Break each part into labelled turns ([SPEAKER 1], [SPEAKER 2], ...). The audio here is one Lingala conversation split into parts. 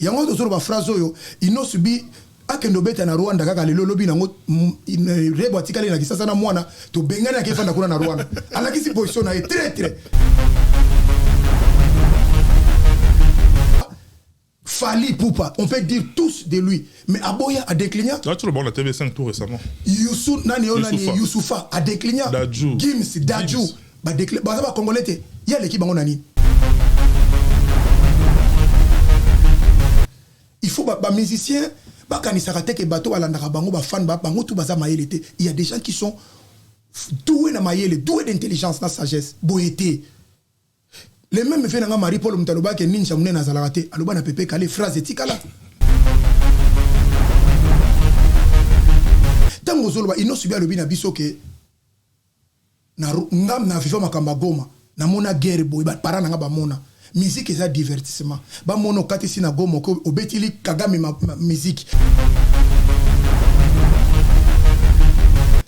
[SPEAKER 1] Yango tozoloba phrase oyo Innoss'B akende obeta na Rwanda kaka lelo lobi nango Rebo atikali na Kisasa na mwana tobengani ake fanda kuna na Rwanda. Alakisi position na ye très très. Fally Ipupa, on peut dire tous de lui, mais aboya a décliné.
[SPEAKER 2] Là, tu le bon la TV5 tout récemment.
[SPEAKER 1] Youssou, nani yo nani Youssoufa a décliné.
[SPEAKER 2] Dadju.
[SPEAKER 1] Gims, Dadju. Ba décliné, ba ba congolais te. Ya l'équipe bango nani. Il faut ba, ba musiciens ba kanisaka te que bato balandaka bango ba fan ba bango tout baza mayele te. Il y a des gens qui sont doués na mayele, doués d'intelligence na sagesse, boyete. Le même fait nanga Marie Paul mutu alobaka ke ninja munene azalaka te, aloba na Pepe Kale phrase etikala. Tango ozoloba Innoss'B alobi na biso ke na nga na viva makambo ya Goma, namona guerre boye ba parents nanga bamona. Musique eza divertissement. Bamona okatisi na Goma oke obetili Kagame ma, ma, musique.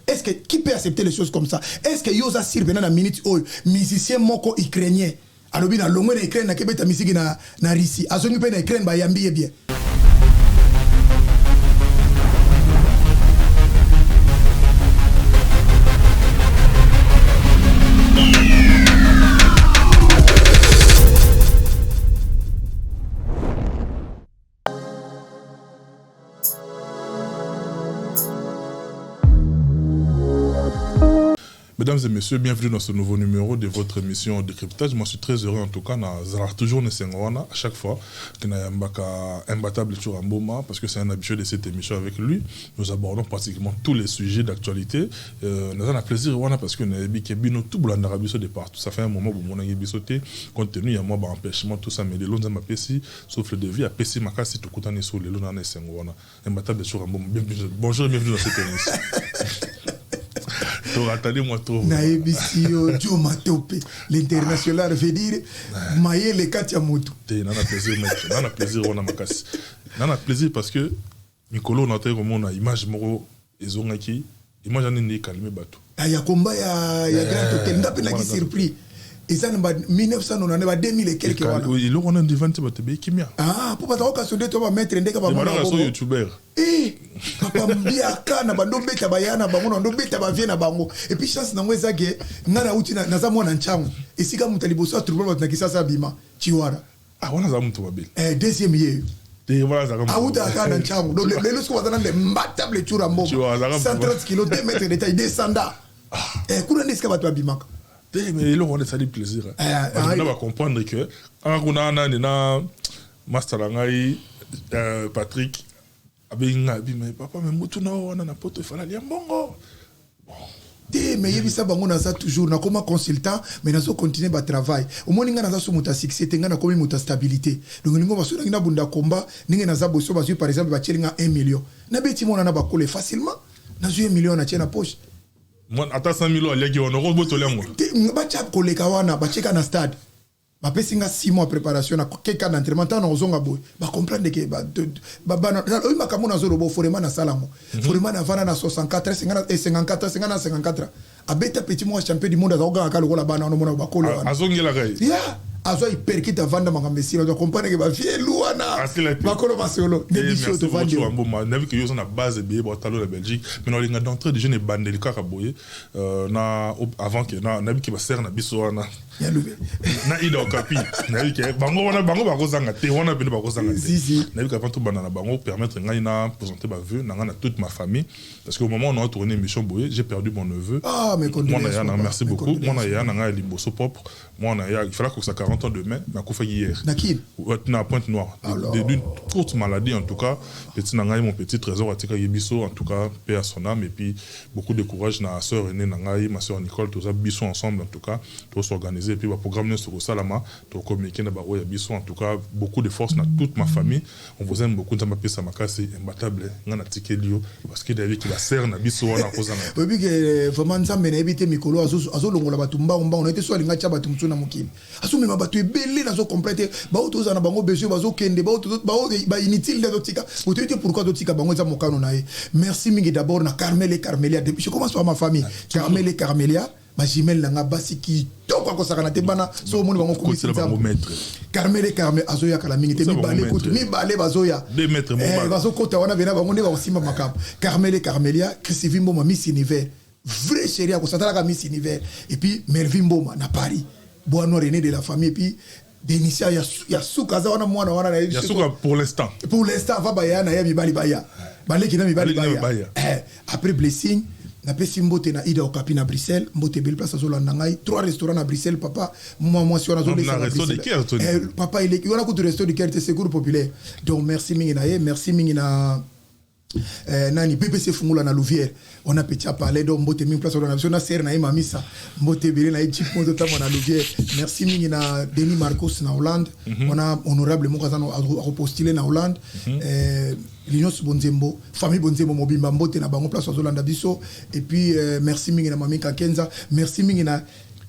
[SPEAKER 1] Est-ce que qui peut accepter les choses comme ça? Est-ce que yo oza sûr pena na minute oyo musicien moko ukrainien alobi na longwe na Ukraine nake beta musique na na Russie azongi pe na Ukraine bayambi ye bien?
[SPEAKER 2] Mesdames et messieurs, bienvenue dans ce nouveau numéro de votre émission Décryptage. Moi, je suis très heureux en tout cas, nazala toujours na wana à chaque fois que nayambaka imbattable Tshoura Mboma parce que c'est un habitué de cette émission avec lui. Nous abordons pratiquement tous les sujets d'actualité. Euh, naza na plaisir wana parce que nayebi ke bino tout bolandaka biso de partout. Ça fait un moment bomonaki biso te compte tenu ya mwa ba empêchement tout ça mais lelo Nzambe apesi souffle de vie apesi makasi tokutani so lelo na na esengo wana. Imbattable Tshoura Mboma, bienvenue, bonjour et bienvenue dans cette émission. Toratali mwa trop.
[SPEAKER 1] Nayebisi yo Joe Matope, l'international veut dire mayele kati ya moto.
[SPEAKER 2] Te na na plaisir mec, na na plaisir wana makasi. Na na plaisir parce que mikolo na taki komona image moko ezongaki, image wana nde ekalme bato.
[SPEAKER 1] Ah, ya combat ya ya Grand Hotel nga pe naki surpris. Eza na ba 1999 ba 2000 et quelque wana.
[SPEAKER 2] Eloko wana nde evandi te bato ebei kimia.
[SPEAKER 1] Ah, po bato bakoka sonde to ba maître ndeka ba
[SPEAKER 2] mona bongo. YouTuber.
[SPEAKER 1] Eh, papa mbiaka na bando beta ba yana bango na bando beta ba vie na bango. Et puis chance nango eza ke nga na uti naza mwana nchangu. Esika moto ya liboso a trouble bato na Kisasa abima. Chiwara.
[SPEAKER 2] Ah, wana aza moto mabe.
[SPEAKER 1] Eh, deuxième ye.
[SPEAKER 2] Te wana azalaka moto.
[SPEAKER 1] Awutaka kaka na nchangu. Donc lelo sikoyo baza na nde mbatable Tshoura Mboma. 130 kilos, 2 mètres de taille, descenda. Eh, kuna nde esika bato babimaka.
[SPEAKER 2] Te mais eloko wana esali plaisir.
[SPEAKER 1] Eh,
[SPEAKER 2] bato na ba comprendre que anga kuna nani na master na ngai euh, Patrick abengi ngai abi mais papa mais mutu na wana na poto efala lia mbongo.
[SPEAKER 1] Bon. Te mais yebisa bango naza toujours nakoma consultant mais nazo continuer ba travail omoni nga naza so moto ya succès te nga nakomi moto ya stabilité donc elingo baso nangi nabunda combat ndenge naza boso bazwi par exemple batieli nga 1 million nabeti mwana na bakole facilement nazwi 1 million natie na poche.
[SPEAKER 2] Ata 100 000 aliaki wana okobotoli yango
[SPEAKER 1] te batya koleka wana batieka na stade bapesi nga 6 mois préparation na keka na entraînement ntango nakozonga boye bacomprendre ke oyi makambo nazoloba forema nasala yango forema navanda na 64 54 50 na 54 abeta petit moko champion du monde azakokaka kaka lokola bana wana omona bakolo wana
[SPEAKER 2] azongelaka ye
[SPEAKER 1] ya azwa hyperkite avanda makambo esila azwa comprendre ke bavie elu wana bakolo masolo nde biso tovandi
[SPEAKER 2] nayebi ke yo oza na base ebele batalo na Belgique mais nalinga d'entrée de jeu na ebandeli kaka boye na avant ke nayebi ke basere na biso wana na Ida Okapi nayebi ke bango wana bango bakozanga te wana pene bakozanga te nayebi ke avant tobanda na bango permettre ngai na présenter ba vœux na ngai na toute ma famille parce que au moment où on a tourné émission boye j'ai perdu mon neveu.
[SPEAKER 1] Ah, mes condoléances.
[SPEAKER 2] Mwana ya merci beaucoup. Mwana ya na ngai liboso propre. Mwana ya il fallait que ça 40 ans demain mais akufaki hier.
[SPEAKER 1] Na Kin?
[SPEAKER 2] Na Pointe Noire. D'une courte maladie en tout cas. Petit na ngai mon petit trésor atikaki biso en tout cas paix à son âme et puis beaucoup de courage na sœur aînée na ngai ma sœur Nicole toza biso ensemble en tout cas to s'organiser et puis ba programme nyonso kosalama to communiquer na ba oyo ya biso en tout cas beaucoup de force na toute ma famille. On vous aime beaucoup Nzambe apesa makasi imbattable nga na tikeli yo parce que nayebi ke ba sœur na biso wana akozanga
[SPEAKER 1] te. Oyebi ke vraiment Nzambe nayebi te mikolo azo longola batu mbangu mbangu nayebi te soki alingi atia batu mosusu na mokili azo mema batu ebele nazo comprendre te ba oyo tozala na bango besoin bazo kende ba oyo ba inutile nde azo tika otoyebi te pourquoi azo tika bango eza mokano na ye merci mingi d'abord na Carmel et Carmelia je commence par ma famille Carmel et Carmelia. Bajumelles na nga basi kitoko, akosakana te. Bana so omoni bango komisi.
[SPEAKER 2] Kotela bango maître.
[SPEAKER 1] Carmel, Carmel azoyakala mingi te.
[SPEAKER 2] Kotela bango
[SPEAKER 1] mibale kutu
[SPEAKER 2] maître.
[SPEAKER 1] Mibale bazoya.
[SPEAKER 2] Deux maîtres mobala.
[SPEAKER 1] Bazokota wana bena bango nde bakosimba makambo. Carmel, Carmelia, Christivie Mboma, Miss Univers, vrai chéri, akosatalaka Miss Univers. Et puis Mervi Mboma na Paris, Boano René de la famille. Et puis Denisia ya suka aza wana, mwana wana nayebi.
[SPEAKER 2] Ya suka pour l'instant.
[SPEAKER 1] Pour l'instant ava baya na ye mibali, baya baleki na mibali.
[SPEAKER 2] Baleki na
[SPEAKER 1] baya.
[SPEAKER 2] baya.
[SPEAKER 1] Après Blessing, napesi mbote na Ida Okapi na Bruxelles, mbote ebele place azolanda ngai. Trois restaurants na Bruxelles, papa mwa mwasi wana azolesa
[SPEAKER 2] Na
[SPEAKER 1] na
[SPEAKER 2] Resto de
[SPEAKER 1] Bruxelles.
[SPEAKER 2] Cœur, Tony.
[SPEAKER 1] Papa eleki wana kutu Resto du Cœur te, Secours Populaire. Donc merci mingi na ye, merci mingi na nani, BBC Fungula na Louvière, on a petit à parler. Donc mbote mingi place na biso na sere na ye mamisa, mbote ebele na ye jeep moto ntango na Louvière. Merci mingi na Denis Marcos na Hollande. On a honorable moko aza akopostule na Hollande. Linos Bonzembo, famille Bonzembo mobimba, mbote na bango place azolanda biso. Et puis merci mingi na mami Kakenza, merci mingi na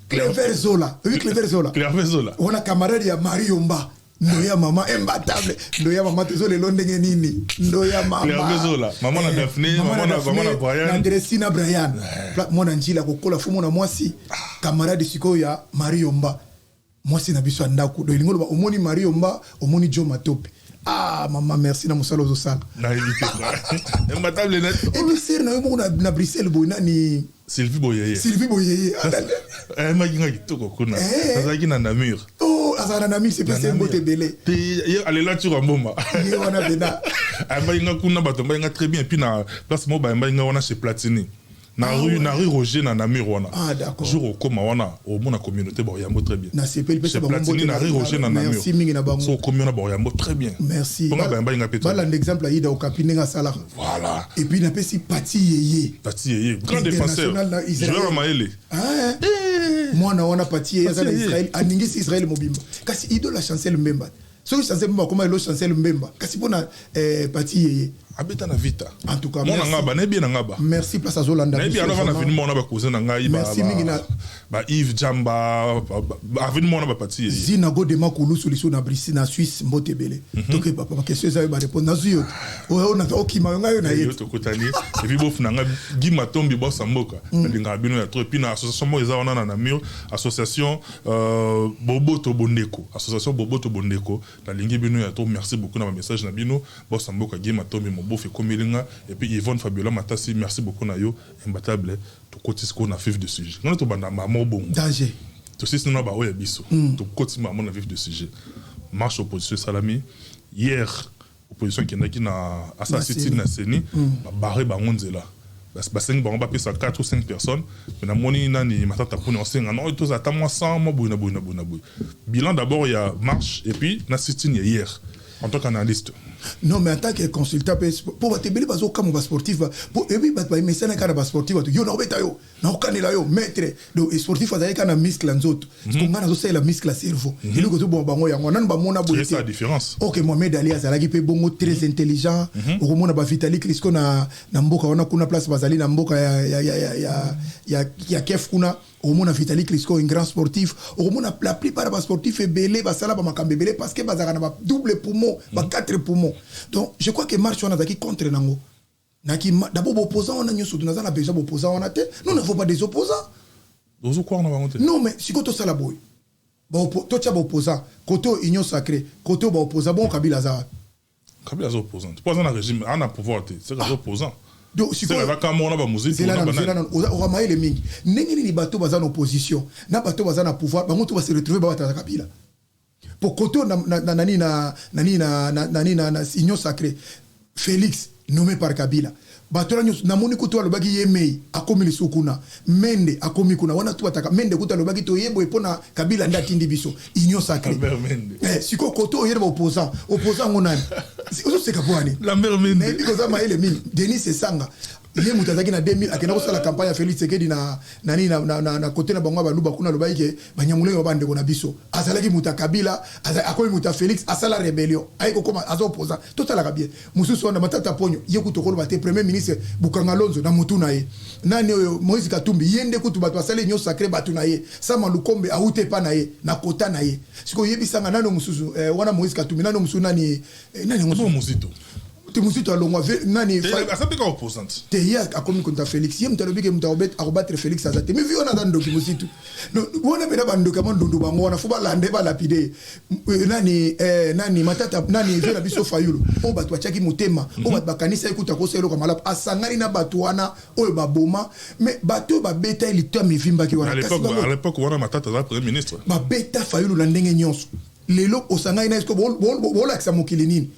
[SPEAKER 1] Clever Zola. Oyebi Clever Zola?
[SPEAKER 2] Clever Zola.
[SPEAKER 1] Wana camarade ya Marie Yomba, ndoya mama imbatable, ndoya mama tozo lelo ndenge nini, ndoya mama.
[SPEAKER 2] Clever Zola, mama na Daphné, mama na Brian.
[SPEAKER 1] Na Dresi na Brian. Mwana njila kokola fu mwana mwasi camarade sikoyo ya Marie Yomba, mwasi na biso ya ndako. Donc elingi oloba omoni Marie Yomba, omoni Jo Matope. Ah mama, merci na mosala ozosala.
[SPEAKER 2] Nayebi te, imbatable net.
[SPEAKER 1] Et puis sere na yo moko na Bruxelles boye, nani?
[SPEAKER 2] Sylvie Boyeye.
[SPEAKER 1] Sylvie Boyeye.
[SPEAKER 2] Ayambaki nga kitoko kuna.
[SPEAKER 1] Eh.
[SPEAKER 2] Nazalaki na Namur.
[SPEAKER 1] Oh, azala na Namur, sepesi mbote ebele.
[SPEAKER 2] Te, ye alela Tira Mboma.
[SPEAKER 1] Ye wana bena.
[SPEAKER 2] Ayambaki nga kuna, bato bayambaki nga très bien. Et puis na place moko bayambaki nga wana chez Platini na
[SPEAKER 1] Ah,
[SPEAKER 2] rue
[SPEAKER 1] ouais.
[SPEAKER 2] na rue Roger na Namur wana.
[SPEAKER 1] Ah, d'accord.
[SPEAKER 2] Jour okoma wana, omona communauté baoyambo très bien.
[SPEAKER 1] Nasepeli mpe.
[SPEAKER 2] Chez Platini na rue Roger na Namur.
[SPEAKER 1] Merci mingi na bango.
[SPEAKER 2] So okomi wana, baoyambo très bien.
[SPEAKER 1] Merci.
[SPEAKER 2] Mponga bayambaki nga mpe très bien.
[SPEAKER 1] Balanda exemple ya Ida Okapi ndenge asalaka.
[SPEAKER 2] Voilà.
[SPEAKER 1] Et puis napesi Pati Yeye.
[SPEAKER 2] Pati Yeye, grand défenseur.
[SPEAKER 1] International na Israël.
[SPEAKER 2] Joueur ya mayele.
[SPEAKER 1] Ah, mwana wana Pati Yeye aza na
[SPEAKER 2] Pati Yeye.
[SPEAKER 1] Israel, aningisi Israel mobimba. Kasi idole ya Chancel Mbemba, soki Chancel Mbemba akoma elo Chancel Mbemba, kasi mpona Pati Yeye.
[SPEAKER 2] Abeta na Vita.
[SPEAKER 1] En tout cas,
[SPEAKER 2] mwana
[SPEAKER 1] merci.
[SPEAKER 2] nga ba, nayebi ye na nga ba.
[SPEAKER 1] Merci place azolanda
[SPEAKER 2] Nayebi
[SPEAKER 1] biso,
[SPEAKER 2] wana vana
[SPEAKER 1] vraiment.
[SPEAKER 2] avenue mona bacousin na ngai
[SPEAKER 1] Merci mingi
[SPEAKER 2] ba Yves Jamba, avenue mona bapati Yeye.
[SPEAKER 1] Zina Godema Kulusu liso na Brisi na Suisse, mbote ebele. Toke papa, baquestion eza yo, barépondre nazwi yo te. Oyo okima yo ngai yo na ye
[SPEAKER 2] Yo
[SPEAKER 1] te.
[SPEAKER 2] Tokutani et puis bofu na nga Guy Matombi, bosa mboka, nalingaka bino ya trop. Et puis na association moko eza wana na Namur, association Boboto Bondeko, association Boboto Bondeko, nalingi bino ya trop. Merci beaucoup na bamessage na bino, bosa mboka Guy Matombi, mobofu ekomeli nga. Et puis Yvonne Fabiola Matasi, merci beaucoup na yo. Imbatable, tokoti sikoyo na vif du sujet. Ngana tobanda mama bongo.
[SPEAKER 1] Danger.
[SPEAKER 2] Tosisi nano baoyo ya biso, tokoti mama na vif du sujet. Marche opposition esalami hier, opposition ekendaki na asala
[SPEAKER 1] Na
[SPEAKER 2] sit-in
[SPEAKER 1] CENI.
[SPEAKER 2] Na CENI babarre bango nzela. Basengi bango bapesa 4 ou 5 personnes, mais namoni nani, Matata mponi osenga non, tozala ata mwa 100, mwa boye na boye na boye na boye. Bilan d'abord ya marche et puis na sit-in ya hier, en tant qu'analyste.
[SPEAKER 1] Non, mais en tant que consultant mpe mpo bato ebele bazokamwa basportif, po ebi bato bamesana kaka na basportif, bato yo nakobeta yo, nakokanela yo maître. Donc sportif azali kaka na muscle ya nzoto, parce que ngai nazosalela muscle ya cerveau. Eloko ezoboma bango yango nanu bamona boye
[SPEAKER 2] C'est ça la
[SPEAKER 1] te.
[SPEAKER 2] différence.
[SPEAKER 1] Ok, Mohamed Ali azalaki mpe bongo, très intelligent. Okomona bavitali Klitschko na mboka wana kuna, place bazali na mboka ya Kiev kuna, okomona Vitali Klitschko, un grand sportif. Okomona la plupart ya basportif ebele basala bamakambo ebele parce que bazalaka na ba double poumon, ba quatre poumons. Donc je crois que marche wana azalaki contre nango naki d'abord boopposant wana nyonso, naza na besoin boopposant wana te. Nous n'avons pas des opposants.
[SPEAKER 2] Ozokwara na bango te.
[SPEAKER 1] Non, mais sikoyo tosala boye, totya baopposant côté oyo Union sacrée, côté oyo baopposant. Bon, Kabila aza wapi?
[SPEAKER 2] Kabila aza opposant mpo aza na régime, aza na pouvoir te, seka aza opposant.
[SPEAKER 1] Donc
[SPEAKER 2] seka aza kama wana bamuziki.
[SPEAKER 1] Zela nanu, zela nanu. Oza mayele mingi. Ndenge nini bato baza na opposition na bato baza na pouvoir, bango to base retrouve babataka Kabila po côté oyo na nani na nani na nani na Union sacrée, Félix nommé par Kabila, bato wana nyonso namoni kutu alobaki ye mei akomi lisusu kuna, Mende akomi kuna wana tu bataka Mende kutu alobaki toyeboye mpo na Kabila nde atindi biso Union sacrée.
[SPEAKER 2] Lambert Mende.
[SPEAKER 1] Sikoyo côté oyo yene baopposant, opposant ngo nani? Ozoseka po wani?
[SPEAKER 2] Lambert Mende.
[SPEAKER 1] Nayebi koza mayele mingi. Denis Esanga, ye moto azalaki na 2000, akenda kosala campagne ya Félix Tshisekedi na nani na côté na bango ya Baluba kuna, alobaki ke Banyamulenge ba bandeko na biso. Azalaki moto ya Kabila, akomi moto ya Félix, asala rébellion, aye kokoma aza opposant. Totalaka bien mosusu wana, Matata Ponyo, ye kutu okoloba te. Premier ministre Bukanga Lonzo na motu na ye nani oyo, Moïse Katumbi, ye nde kutu bato basali Union sacrée, bato na ye Sama Lukombe awute epa na ye na kota na ye. Sikoyo oyebisanga nani oyo mosusu, wana Moïse Katumbi, nani oyo mosusu, nani, nani yango?
[SPEAKER 2] Bo Mozito.
[SPEAKER 1] Te, Muzito alongwa nani?
[SPEAKER 2] Aza mpe kaka opposante.
[SPEAKER 1] Te, ye akomi konta Félix. Ye moto alobi ke moto akobattre Félix aza te. Mais vi wana aza ndoki, Muzito wana mpena bandoki ya mandundu bango wana, fo balande balapide nani, nani, Matata, nani, vie na biso Fayulu, oyo bato batiaki motema, oyo bato bakanisa ye kuta kosa eloko malamu, asangani na bato wana oyo baboma. Mais bato oyo babeta ye litama evimbaki wana.
[SPEAKER 2] À l'époque wana, Matata aza premier ministre.
[SPEAKER 1] Babeta Fayulu na ndenge nyonso. Lelo osangani na esko, bolakisa mokili nini?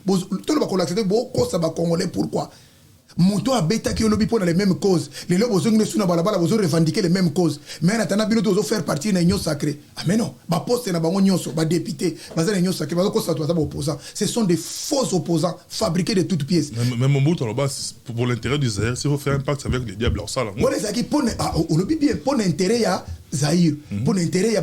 [SPEAKER 1] Toloba kolakisa te, bokosa Bacongolais. Pourquoi moto abetaki olobi mpo na les mêmes causes, lelo bozongi nesu na balabala, bozorevendiquer les mêmes causes? Mais natanda bino tozofaire partie na Union sacrée. Ah mais non, baposte na bango nyonso, badéputé baza na Union sacrée, bazokosa bato baza baopposant. Ce sont des faux opposants fabriqués de toutes pièces.
[SPEAKER 2] Mais Mobutu aloba, pour l'intérêt du Zaïre, s'il faut faire un pacte avec les diables, osala.
[SPEAKER 1] Wana ezalaki mpona, olobi bien, mpona intérêt ya Zaïre, mpona intérêt ya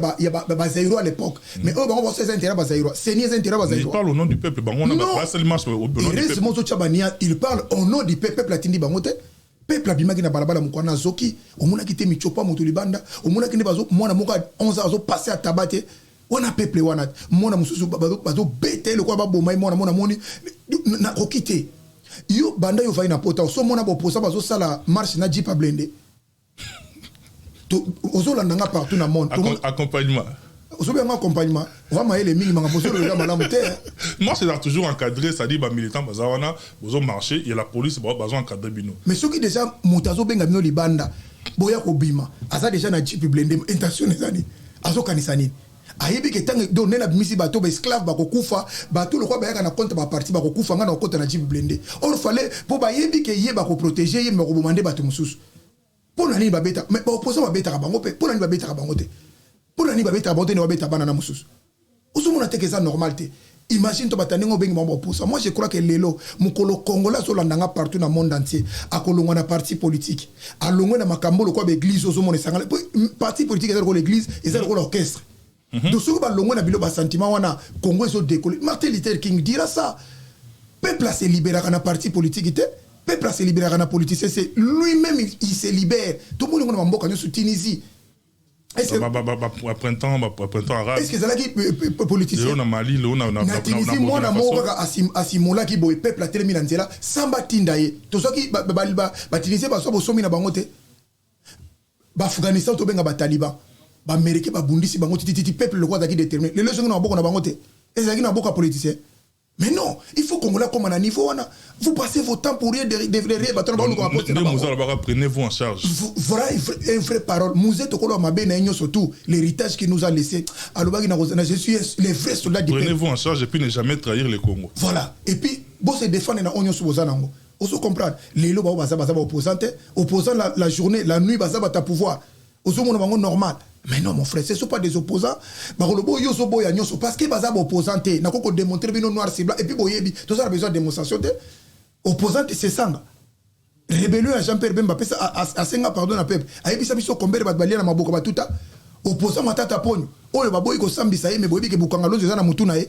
[SPEAKER 1] Bazaïrois à l'époque. Mais oyo bango baso eza intérêt ya Bazaïrois, seni eza intérêt ya Bazaïrois.
[SPEAKER 2] Il parle au nom du peuple, bango basali marche au nom du peuple.
[SPEAKER 1] Heureusement ozotia bania. Il parle au nom du peuple. Peuple atindi bango te. Peuple abimaki na balabala moko wana, azoki, omonaki te michopa moto libanda, omonaki nde mwana moko ya 11 ans azopasse ataba te. Wana peuple wana, mwana mosusu bazobeta ye lokola baboma ye. Mwana mona moni nakoki te. Yo banda yo ovai na pota, osomona boposa bazosala marche na jeep blindé. Ozolanda nga partout na monde.
[SPEAKER 2] Accompagnement.
[SPEAKER 1] Ozobenga accompagnement oza mayele mingi, makambo ozoloba malamu te.
[SPEAKER 2] Moi, c'est toujours encadré, c'est-à-dire bamilitant baza wana, bozo marché, ya la police bazo encadré bino.
[SPEAKER 1] Mais soki déjà moto azobenga bino libanda, boya kobima, aza déjà na jeep blindé, intention eza nini? Azokanisa nini? Ayebi ke ntango donc nde nabimisi bato, baesclave bakokufa, bato lokwa bayaka na compte baparti bakokufa, ngai na kokota na jeep blindé. Or fallait mpo bayebi ke ye bakoprotéger ye, me bakoboma nde bato mosusu. Mpo na nini babeta? Mais baopposant babetaka bango mpe. Mpo na nini babetaka bango te? Mpo na nini babetaka bango te? Nde babeta bana na mosusu, ozomona te ke eza normal te. Imagine to bato ndenge obengi bango baopposant. Moi, je crois que lelo mokolo Congolais azolanda nga partout na monde entier akolongwa na parti politique, alongwe na makambo lokola baeglise. Ozomona esangana, parti politique eza lokola église, eza lokola orchestre. Donc soki balongwe na bilo basentiment wana, Congo ezodécoller. Martin Luther King dira ça: peuple ase libéraka na parti politique te, peuple ase libéraka na politicien, c'est lui-même, il se libère. Tomoni ngo na bamboka nyonso, Tunisie.
[SPEAKER 2] Printemps arabe.
[SPEAKER 1] Est-ce que ezalaki politicien?
[SPEAKER 2] Lelo na Mali, lelo
[SPEAKER 1] na Tunisie, mwana moko kaka asimolaki boye, peuple atelemi na nzela, samba tinda ye. Tozwaki Batunisien bazwa bosomi na bango te. Baafghanistan, tobenga bataliban, Baaméricain babundisi bango titititi. Peuple lokola azalaki déterminé, lelo ezongi na maboko na bango te. Ezalaki na maboko ya politicien. Mais non, il faut Congolais comme à niveau wana. Vous passez vos temps pour rien derrière bato na baluka
[SPEAKER 2] baposte na bango. Prenez-vous en charge.
[SPEAKER 1] Voilà une vraie parole. Mzee tokolo mabe na nyo, surtout l'héritage qu'il nous a laissé. Alobaki na je suis les vrais soldats du
[SPEAKER 2] peuple. Prenez-vous en charge et puis ne jamais trahir le Congo.
[SPEAKER 1] Voilà. Et puis bon, se défendre na onyo so nango. Ozo comprendre. Lelo ba baza baza ba opposant, opposant la journée, la nuit baza ba ta pouvoir. Ozo mona bango normal. Mais non, mon frère, ce ne sont pas des opposants. Bakolobo yo so boya nyonso parce que baza ba opposant te. Nako démontrer bino noir sur blanc et puis boyebi, tout ça a besoin de démonstration te. Opposant, c'est ça. Rébellion ya Jean-Pierre Bemba pesa asenga pardon na peuple. Ayebisa biso combien bato balia na maboko batuta. Opposant Matata Ponyo, oyo baboyi kosambisa ye, me boyebi ke Bukanga Lonzo eza na mutu na ye.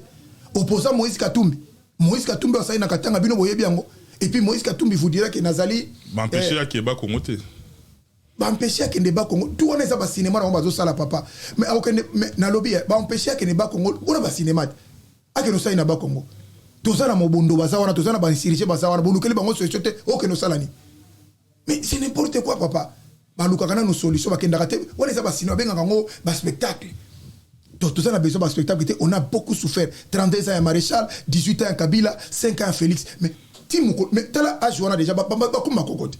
[SPEAKER 1] Opposant Moïse Katumbi. Moïse Katumbi asali na Katanga, bino boyebi yango. Et puis Moïse Katumbi vous dira que nazali
[SPEAKER 2] baempêcher akeba Congo te.
[SPEAKER 1] Baempêche akende Bakongo tu wana, eza bacinéma na bango bazosala, papa. Mais akokende, mais nalobi baempêche akende Bakongo mpona bacinéma te. Akende osali na Bakongo, toza na mobondo baza wana, toza na bainsurgé baza wana, bolukeli bango solution te, okende osala nini? Mais c'est n'importe quoi, papa. Balukaka nano solution, bakendaka te. Wana eza bacinéma, babengaka yango baspectacle. Donc toza na besoin baspectacle te. On a beaucoup souffert: 32 ans ya Maréchal, 18 ans ya Kabila, 5 ans ya Félix. Mais ti mokolo, mais tala age wana déjà, bakoma koko te.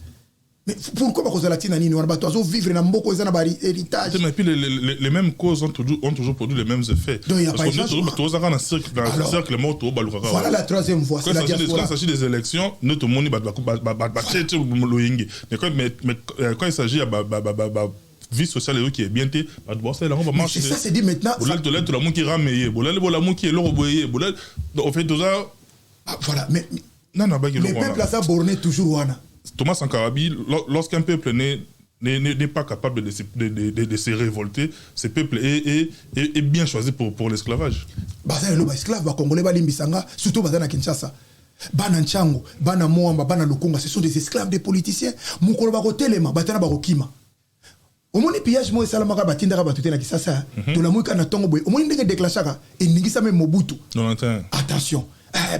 [SPEAKER 1] Mais pourquoi bakozala ntina nini wana? Bato azovivre na mboka eza na bahéritage.
[SPEAKER 2] Mais puis les mêmes causes ont toujours produit les mêmes effets.
[SPEAKER 1] Donc il y a pas.
[SPEAKER 2] Tozaka na cercle, dans cercle moko tobalukaka.
[SPEAKER 1] Voilà la troisième voie, c'est la diaspora.
[SPEAKER 2] Quand il s'agit des élections, ne tomoni batie loyenge, mais quand il s'agit ya vie sociale qui est bien te, bato basala yango
[SPEAKER 1] bamarche. Ça, c'est dit maintenant.
[SPEAKER 2] Bolali tolali tolamuki rameye, bolali bolamuki eloko boye, bolali en fait toza
[SPEAKER 1] Ah, voilà, mais
[SPEAKER 2] nana baki.
[SPEAKER 1] Le peuple aza borné toujours wana.
[SPEAKER 2] Thomas Sankara dit, lorsqu'un peuple n'est pas capable de se révolter, ce peuple est bien choisi pour l'esclavage.
[SPEAKER 1] Baza lelo baesclave, Bacongolais balimbisanga, surtout baza na Kinshasa. Bana Ntiango, bana Moamba, bana Lukunga, ce sont des esclaves, des politiciens. Mokolo bakotelema, batana bakokima. Omoni pillage moko esalamaka, batindaka bato te na Kisasa. Tolamoki kaka na ntongo boye, omoni ndenge déclenchaka, eningisami Mobutu.
[SPEAKER 2] 91.
[SPEAKER 1] Attention.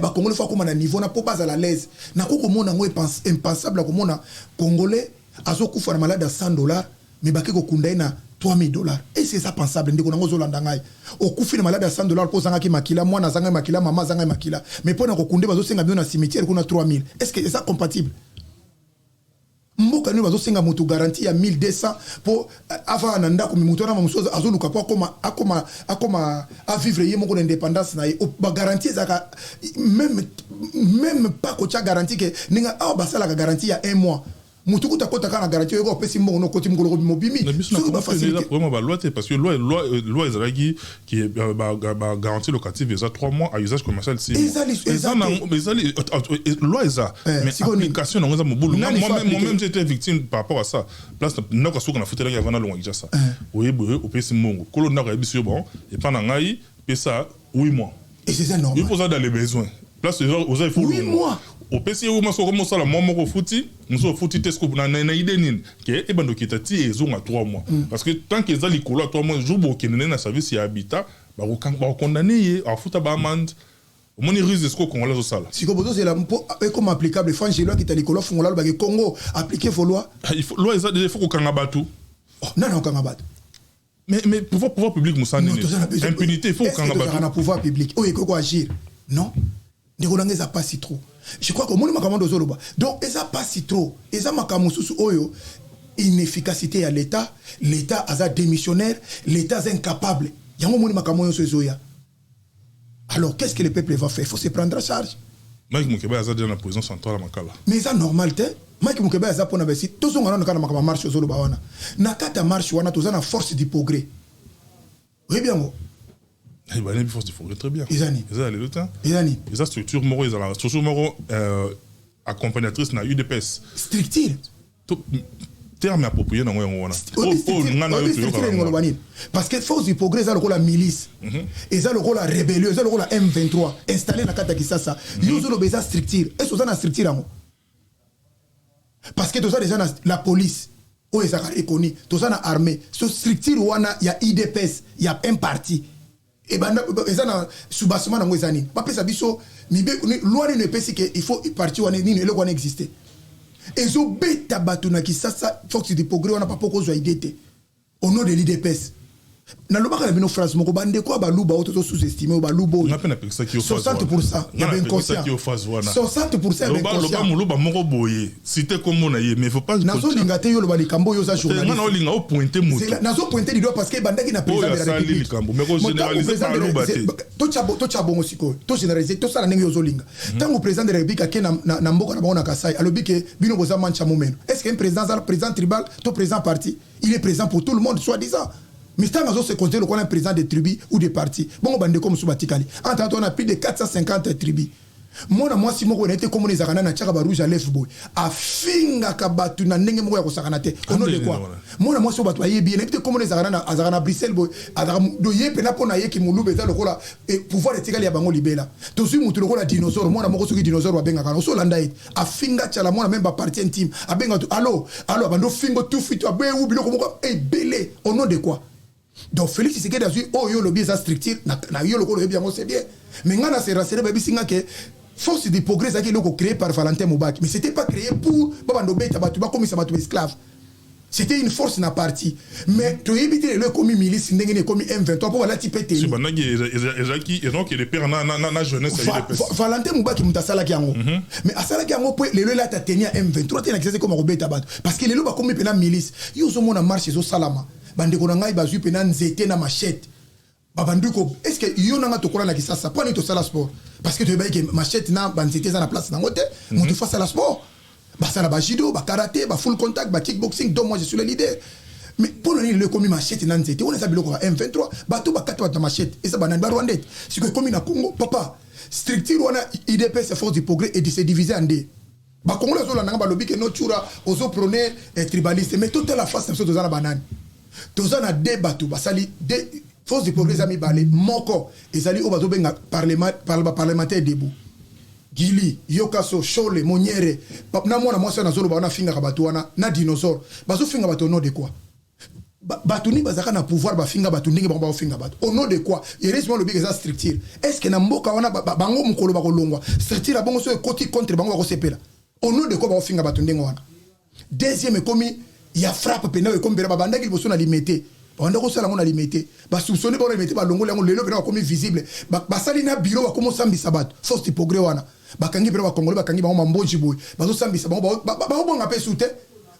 [SPEAKER 1] Bacongolais faut akóma na niveau na mpo bazala l'aise. Nakoki komona yango impensable ya komona Congolais azokufa na malade ya 100 $, mais bake kokunda ye na 3000 $. Ese eza pensable? Ndeko nango ozolanda ngai, okufi na malade ya 100 $ mpo ozangaki makila, mwana azangaki makila, mama azangaki makila, mais mpo na kokunda, bazosenga bino na cimetière kuna 3000. Est ce que eza compatible? Mboka nini bazosenga moto garantie ya 1200 mpo avanda na ndako? Mais moto wana mosusu azoluka mpo akoma avivre ye moko na indépendance na ye. Bagarantie ezalaka même pas kotya garantie ke ndenge awa basalaka garantie ya un mois. Motu kuta akota kaka na garantie, oyoka opesi mbongo no, okoti, mokolo mobimi.
[SPEAKER 2] Soki bafacilité vraiment baloi te, parce que loi ezalaki bagarantie locative eza 3 mois, à usage commercial 6 mois. Ezali loi, eza, mais application nango eza mobulu. Moi-même, j'étais victime par rapport à ça. Place ndako asuka na futelaki avant nalongwa Kinshasa. Oyebi, opesi mbongo, kolo ndako ayebisi yo: bon, epa na ngai pesa 8 mois.
[SPEAKER 1] Et c'est ça normal.
[SPEAKER 2] Il faut ça dans les besoins. Place oza, il faut
[SPEAKER 1] 8 mois.
[SPEAKER 2] Opesi ye mwa, soko mosala mwa moko, ofuti mosusu, ofuti te. Siko na idée nini ke ebanda okita ti ezonga 3 mois? Parce que tant que eza likolo ya 3 mois, jour bokende nde na service ya habitat, bakokondane ye, afuta baamende. Omoni ruse siko Congolais azosala.
[SPEAKER 1] Sikoyo bozozela mpo ekoma applicable, fangelo akita likolo, afungola, alobaki: Congo, appliquez vos lois.
[SPEAKER 2] Loi eza déjà, il faut kokanga bato.
[SPEAKER 1] Nani okanga bato?
[SPEAKER 2] Mais pouvoir public mosala nini? Impunité, il faut kokanga bato.
[SPEAKER 1] Na pouvoir public oyo ekoki koagir? Non, ndeko nanga, eza pasi trop. Je crois que omoni makambo ndo ozoloba. Donc eza pasi trop, eza makambo mosusu oyo inefficacité ya l'État. L'État aza démissionnaire, l'État aza incapable. Yango omoni makambo nyonso ezoya. Alors, qu'est ce que le peuple va faire? Il faut se prendre en charge.
[SPEAKER 2] Mike Mokeba aza déjà na prison centrale ya Makala.
[SPEAKER 1] Mais eza normal te. Mike Mokeba aza mpona besi. Tozonga nano kaka na makambo ya marche ozoloba wana. Na kati ya marche wana, toza na Force du progrès, oyebi yango?
[SPEAKER 2] Bayebi Force du progrès très bien.
[SPEAKER 1] Eza nini?
[SPEAKER 2] Eza ya lelo te.
[SPEAKER 1] Eza nini?
[SPEAKER 2] Eza structure moko, ezala structure moko accompagnatrice na UDPS.
[SPEAKER 1] Structure?
[SPEAKER 2] Terme approprié nango yango wana.
[SPEAKER 1] Structure elingo loba nini? Parce que Force du progrès eza lokola milice, eza lokola rébellion, eza lokola M23 installé na kati ya Kisasa. Yo ozoloba eza structure, ese oza na structure yango? Parce que toza déjà na la police oyo ezalaka reconnue, toza na armée. So structure wana ya UDPS, ya un parti ebanda, eza na soubassement nango eza nini? Bapesa biso loi nini epesi ke il faut parti wana nini, eloko wana existe, ezobeta bato na Kisasa? Force du progrès wana, papa, okozwa idée te. Au nom de l'UDPS, nalobaka na bino phrase moko: bandeko ya Baluba oyo tozo sous-estime, oyo Baluba oyo, 60 % ya bainconscient, 60 % ya
[SPEAKER 2] bainconscient. Moluba moko boye, cité kombo na ye, mais faut pas.
[SPEAKER 1] Nazolinga te yo oloba likambo oyo, oza
[SPEAKER 2] journaliste. Olinga opointe moto.
[SPEAKER 1] Nazopointe du doigt parce que ebandaki na président de la République. Totya bongo sikoyo, togénéralise, tosala ndenge ozolinga. Ntango président de la République ake na mboka na bango na Kasai, alobi ke bino boza mancha momeno. Est ce que un président aza président tribal to président parti? Il est président pour tout le monde, soi-disant, mais ntango azose considère lokola un président de tribu ou de parti. Bongo bandeko mosusu batikali en tant on a plus de 450 tribus. Mwana mwasi moko na ye te, komona ezalaka nani, atiaka barouge à lèvre boye, afingaka bato na ndenge moko ya kosakana te. Au nom de quoi? Mwana mwasi oyo bato bayebi ye, nayebi te komona ezalaka nani, azalaka na Bruxelles boye, azalaka do ye mpena mpo na ye ki Moluba eza lokola pouvoir etikali ya bango libela. Tozwi mutu lokola dinosaure, mwana moko soki dinosaure babengaka na osolanda ye, afinga tiala mwana même bapartie intime, abenga tu alo alo, abandi ofinga tufi tu abewu biloko moko ebele. Au nom de quoi? Donc Félix Tshisekedi azwi oyo olobi eza structure na yo lokola oyebi yango, c'est bien. Mais ngai na se renseigner, bayebisi nga ke Force du progrès ezalaki eloko créé par Valentin Mobaki, mais c'était pas créé pour babanda obeta bato, bakomisa bato baesclave. C'était une force na parti, mais toyebi te lelo ekomi milice ndenge nini, ekomi M23 mpo balati mpe
[SPEAKER 2] teni. Bandaki ezalaki ezokende pere na jeunesse.
[SPEAKER 1] Valentin Mobaki moto asalaki yango, mais asalaki yango mpo lelo elata teni ya M23 te na Kisasa, ekoma kobeta bato, parce que lelo bakomi mpena milice. Yo ozomona marche ezosalama, bandeko na ngai bazwi mpena nzete na machette, babandi ko. Est ce que yo nanga tokola na Kisasa, mpo nini tosala sport? Parce que toyebaki ke machette na banzete eza na place nango te. Moto faut asala sport, basala bajudo, bakarate, bafull contact, bakickboxing, donc moi je suis le leader. Mais mpo na nini lelo ekomi machette na nzete wana? Eza biloko ya M23. Bato bakati bato na machette eza banani? Barwandais te. Sikoyo ekomi na Congo, papa. Structure wana UDPS, Force du progrès, et se diviser en deux. Bakongolo azolandanga, balobi ke no, Tshoura ozoprône tribaliste. Mais totala face na biso, toza na banani? Toza na de bato basali de Force du progrès eza mibale. Moko ezali oyo bazobenga parlementaire debout, Gili Yokaso, Shole Moniere na mwana mwasi wana azoloba wana, afingaka bato wana na dinosaure. Bazofinga bato au nom de quoi? Bato nini bazalaka na pouvoir bafinga bato ndenge bango baofinga bato? Au nom de quoi? Heureusement olobiki eza structure. Est ce que na mboka wana bango mokolo bakolongwa structure ya bongo, so ekoti contre bango, bakosepela? Au nom de quoi baofinga bato ndenge wana? Deuxième, ekomi ya frappe pena oyo ekomi pena. Babandaki liboso na Limete, babanda kosala yango na Limete, basoupçonne bango na Limete, balongoli yango. Lelo pena bakomi visible, basali na bureau, bakomi osambisa bato. Force du progrès wana bakangi pena Bakongole, bakangi bango mambonji boye, bazosambisa bango, baobonga mpe su te.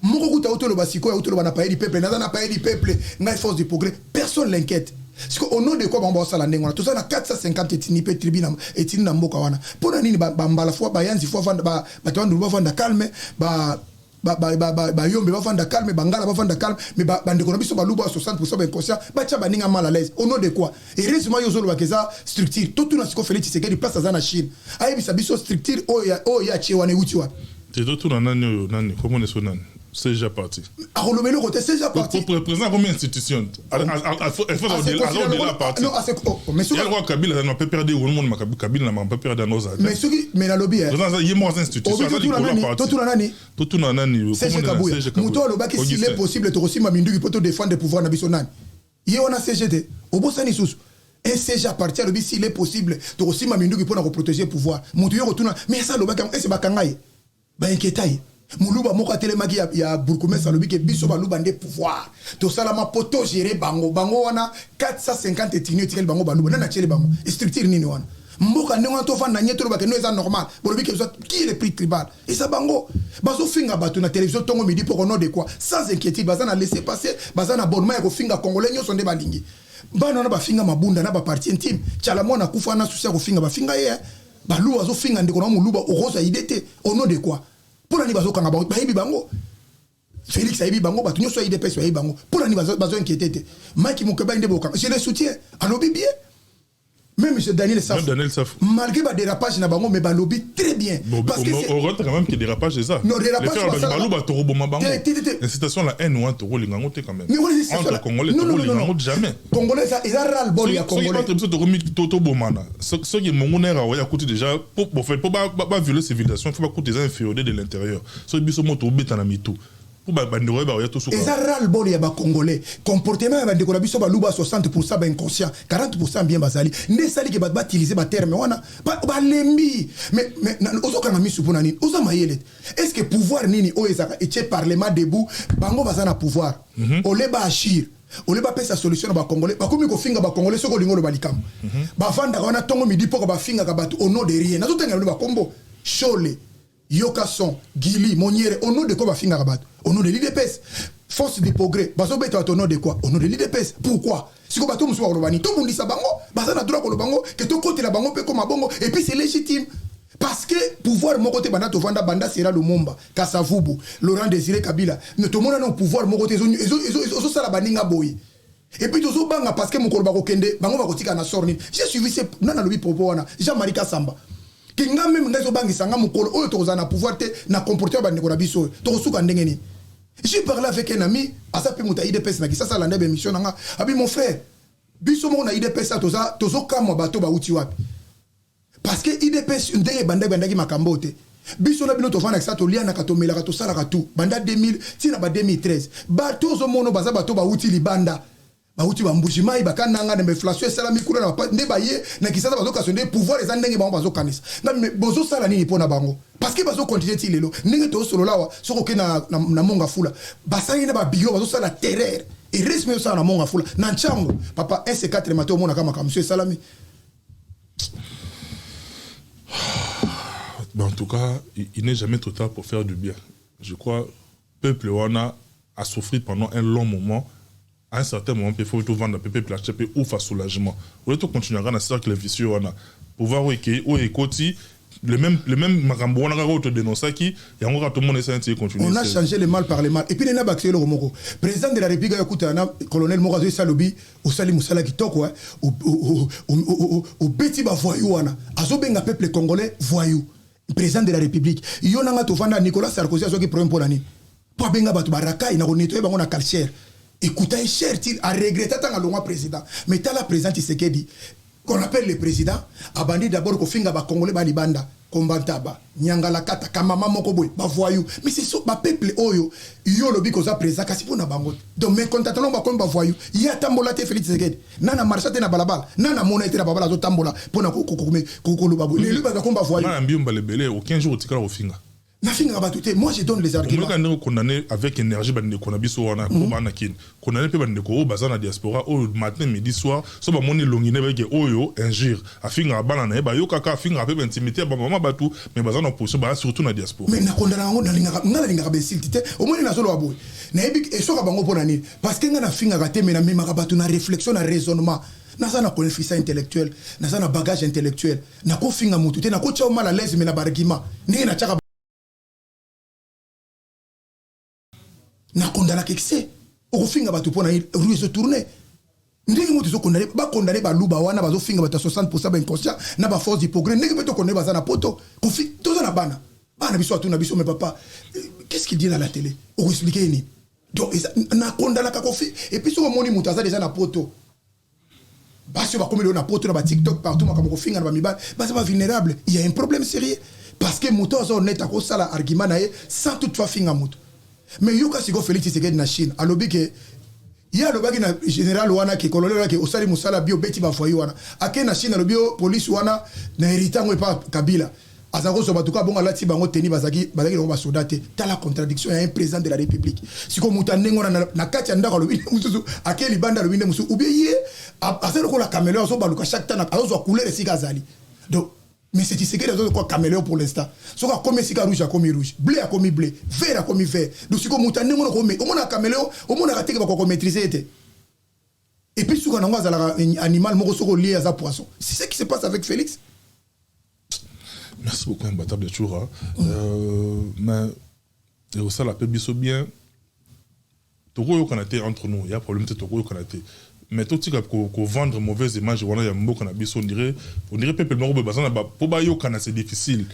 [SPEAKER 1] Moko kuta autoloba sikoyo, autoloba na palais du peuple, naza na palais du peuple ngai. Force du progrès, personne l'inquiète. Siko au nom de quoi bango baosala ndenge wana? Toza na 450 ethnie mpe tribu na ethnie na mboka wana. Mpo na nini bambala fo bayanzi fo bato bandulu bavanda calme, bayombe bavanda calme, bangala bavanda calme, mais bandeko na biso baluba 60 bainconscient batia baninga mal à l'aise? Au nom de quoi? Heureusement yo ozolobaka eza structure. Totuna siko Félix Tshisekedi, place aza na Chine, ayebisa biso structure oyo oyo ye atie wana euti wapi.
[SPEAKER 2] Te, totuna nani oyo, nani komona so, nani CG parti.
[SPEAKER 1] Akoloba eloko te, CG parti.
[SPEAKER 2] Président comme institution au-delà parti. Non, Kabila na PPRD, monde Kabila na PPRD na oza.
[SPEAKER 1] Mais soki, mais nalobi.
[SPEAKER 2] Président ye moko aza institution, aza likolo ya parti.
[SPEAKER 1] Totuna nani?
[SPEAKER 2] Totuna nani?
[SPEAKER 1] CG Kabuya, moto alobaki s'il est possible tokosimba minduki mpo todéfendre pouvoir na biso. Nani ye wana? CG te, obosani susu. Un CG à partir alobi s'il est possible tokosimba minduki mpona koprotéger pouvoir. Moto yo kotuna, mais asa alobaki yango, ese bakanga ye, bainquiéta ye. Moluba moko atelemaki ya bourgmestre, alobi ke biso baluba nde pouvoir, tosalama mpo togérer bango. Bango wana 450 ethnie etikali bango baluba. Nani atieli bango structure nini wana? Mboka ndenge wana tovanda nye, tolobaka no eza normal. Bolobi ke qui est le prix tribal? Eza bango bazofinga bato na télévision ntongo, midi, poko. Nom de quoi? Sans inquiétude, baza na laisser passer, baza na abonnement ya kofinga Congolais nyonso nde balingi. Bana wana bafinga Mabunda na bapartie intime. Tiala mwana akufa na susi ya kofinga, bafinga ye. Baluba bazofinga ndeko na moluba, okozwa idée te. Au nom de quoi? Mpo na nini bazokanga bango? Bayebi bango, Félix ayebi bango, bato nyonso ya UDPS bayebi bango. Mpo na nini bazoinquiéter te? Mike Mukebayi nde bokanga, je le soutiens, alobi bien. Même M. Daniel Safou,
[SPEAKER 2] Daniel Safou.
[SPEAKER 1] Malgré le dérapage na bango, mais balobi très bien.
[SPEAKER 2] Bon, parce que on rentre quand même que dérapage c'est ça.
[SPEAKER 1] Non, dérapage.
[SPEAKER 2] Baluba tokoboma bango. Incitation la haine ou tokolinga ngo te quand même.
[SPEAKER 1] Mais
[SPEAKER 2] entre Congolais tokolinga ngo jamais.
[SPEAKER 1] Congolais ça eza ras le bol ya Congolais.
[SPEAKER 2] Entre biso tokomi tobomana. Soki monguna era oya kuti déjà pour bon fait pour ba violer civilisation, faut ba kuti eza inféodé de l'intérieur. Soki biso moto obeta na mitu, mpo bandeko oyo baoya tosuka.
[SPEAKER 1] Eza ras-le-bol ya Bacongolais, comportement ya bandeko na biso baluba, 60 bainconscient, 40 bien bazali nde esaliki bato bautiliser baterme wana. Balembi. Mais ozokanga misu mpo na nini? Oza mayele te. Est ce que pouvoir nini oyo ezalaka etie parlement debout? Bango baza na pouvoir, ole baagir, ole bapesa solution na Bacongolais, bakomi kofinga Bacongolais. Soki olingi oloba likambo, bavandaka wana ntongo, midi, poko, bafingaka bato au nom de rien. Nazotengela bino bakombo: Shole, Yoka Son, Gili Moniere. Au nom de quoi bafingaka bato? Au nom de l'UDPS. Force du progrès bazobeta bato, au nom de quoi? Au nom de l'UDPS. Pourquoi? Sikoyo bato mosusu bakoloba nini? Tobundisa bango, baza na droit koloba bango ke tokotela bango mpe koma bongo. Et puis c'est légitime, parce que pouvoir moko te banda tovanda, banda sera Lumumba, Kasavubu, Laurent Désiré Kabila, mais tomona no pouvoir moko te ezosala baninga boye. Et puis tozobanga parce que mokolo bakokende, bango bakotika na sort nini? J'ai suivi ce nani alobi propos wana, Jean-Marie Kasamba, ke nga même ngai ezobangisa nga. Mokolo oyo tokozala na pouvoir te, na comportement ya bandeko na biso oyo, tokosuka ndenge nini? J'ai parlé avec un ami, aza mpe moto ya UDPS na Kisasa, alanda baémission na nga. Abi mon frère, biso moko na UDPS toza tozokamwa bato bauti wapi, parce que UDPS ndenge ebandaki, bandaki makambo oyo te. Biso na bino tovandaka sa, tolianaka, tomelaka, tosalaka tout banda 2000 ntina ba 2013. Bato ozomona baza bato bauti libanda, bauti bambuji mai, bakananga na inflation esalami kuna na nde baye na Kisasa, bazokasa nde pouvoir eza ndenge bango bazokanisa. Nga me bozosala nini mpo na bango? Parce que bazocontinuer ti lelo ndenge tozosolola awa. Soki oke na Mont Ngafula, basali na babiro, bazosala terreur. Eresme ezosala na Mont Ngafula, na Ntiango, papa 1 c 4 matin, omonaka makambo so esalami.
[SPEAKER 2] Bon, en tout cas, il n'est jamais trop tard pour faire du bien. Je crois, peuple wana a souffert pendant un long moment. À un certain moment, il faut tout vendre, peuple acheter ou faire soulagement. Au lieu de continuer dans un cercle vicieux wana, pouvoir oyo ekoti le même makambo wana kaka oyo todénonçaki yango kaka, tomona esa neti econtinue.
[SPEAKER 1] On a changé le mal par le mal. Et puis nena bakisi eloko moko, président de la République ayokutana na colonel moko, azoyesa, alobi osali mosala kitoko, obeti bavoyou wana. Azobenga peuple congolais voyou, président de la République. Yo nanga tovanda, Nicolas Sarkozy azwaki problème mpo na nini? Mpo abenga bato barakai na konettoyer bango na Karcher, ekuta ye cher ti aregretter ntango alongwa président. Mais tala président Tshisekedi, qu'on appelle le président, abandi d'abord kofinga Bacongolais balibanda. Kombantaba, Nyangalakata, kamama moko boye, bavoyou. Mais c'est so bapeuple oyo yo olobi koza président kasi mpo na bango te. Donc mécontentement, bakomi bavoyou. Ye atambola te, Félix Tshisekedi, nana marcha te na balabala, nana mona ye te na balabala azotambola mpona koloba boye. Lelo bato bakomi bavoyou.
[SPEAKER 2] Nga na mbi mbala ebele, aucun jour otikala kofinga.
[SPEAKER 1] Nafingaka bato te, moi je donne les arguments.
[SPEAKER 2] Omonika ndenge condamné avec énergie bandeko na biso wana po bana Kini, condamné mpe bandeko oyo baza na diaspora oyo matin, midi, soir, so bamoni elongi ne bayeke oyo injure, afingaka bana na ye, bayokaka, afingaka mpe baintimité ya bamama bato, mais baza na opposition, baza surtout na diaspora.
[SPEAKER 1] Mais nakondana yango, nalingaka, nga nalingaka bainsulte te. Omoni, nazoloba boye, nayebi esoka bango mpo na nini, parce que nga nafingaka te, mais namemaka bato na réflexion, na raisonnement. Naza na coefficient intellectuel, naza na bagage intellectuel. Nakofinga motu te, nakotia mal à l'aise, mais na baargument ndenge natiaka, nakondanaka excès. Okofinga bato mpo na rue ezotourne ndenge moto ezokondane, bakondane baluba wana bazofinga bato ya 60 bainconscient na baforce du progrès, ndenge mpe tokondane baza na poto. Kofi toza na bana, bana biso atuna biso: "Mais papa, qu'est-ce qu'il dit na la télé?" Okoexplike ye nini? Donc nakondanaka kofi. Et puis soki omoni moto aza déjà na poto, basi oyo bakomi lelo na poto, na baTikTok partout, makambo kofinga na bamibali, baza bavulnérable. Il y a un problème sérieux, parce que moto aza honnête akosala argument na ye sans toutefois finga moto. Mais yoka sikoyo, Félix Tshisekedi na Chine alobi ke ye alobaki na général wana ke colonel wana ke osali mosala bi obeti bavoyou wana. Ake na Chine, alobi o police wana na hérité yango epa Kabila, aza kozwa bato ka bongo, alati bango teni, bazalaki nango basoda te. Tala contradiction ya un président de la République. Sikoyo moto ya ndenge wana, na kati ya ndako alobi nde mosusu, ake libanda alobi nde mosusu, ou bien ye aza lokola caméléon, azobaluka chaque temps, azozwa couleur esika azali. Donc mais c'est Tshisekedi aza lokola caméléon pour l'instant. Soki akomi esika rouge, akomi rouge, bleu akomi bleu, vert akomi vert. Donc sikoyo moto ya ndenge wana, omonaka caméléon, omonaka teke bakoka komaîtrise ye te. Et puis suka nango azalaka animal moko, soki olie aza poisson. C'est ce qui se passe avec Félix.
[SPEAKER 2] Merci beaucoup, Imbattable Tshoura. Mais ekosala mpe biso bien, tokoyokana te entre nous, ya problème te, tokoyokana te, mais totika kovendre mauvaise image wana ya mboka na biso. On dirait peuple moko boye baza na mpo bayokana, c'est difficile.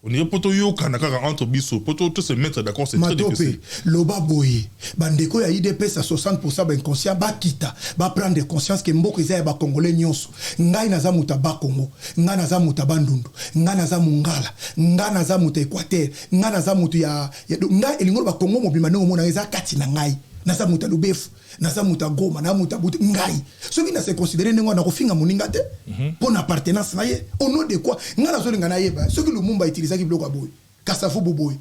[SPEAKER 2] On dirait mpo toyokana kaka entre biso, mpo to se mettre d'accord, c'est très
[SPEAKER 1] Matope
[SPEAKER 2] difficile.
[SPEAKER 1] Loba boye, bandeko ya UDPS ya 60 bainconscient bakita, baprendre conscience ke mboka eza ya bacongolais nyonso. Ngai naza moto ya Bakongo, ngai naza moto ya Bandundu, ngai naza Mongala, ngai naza moto ya Équateur, ngai naza moto ya ngai elingi oloba Kongo mobima. Ndenge omona eza kati na ngai, naza moto ya Lubefu, naza moto ya Goma, naza moto ya Butu. Ngai soki na se considère ndenge wana, nakofinga moninga te mpo na appartenance na ye. Au nom de quoi? Ngai nazolinga nayeba soki Lumumba utilisaki biloko ya boye, Kasavubu boye,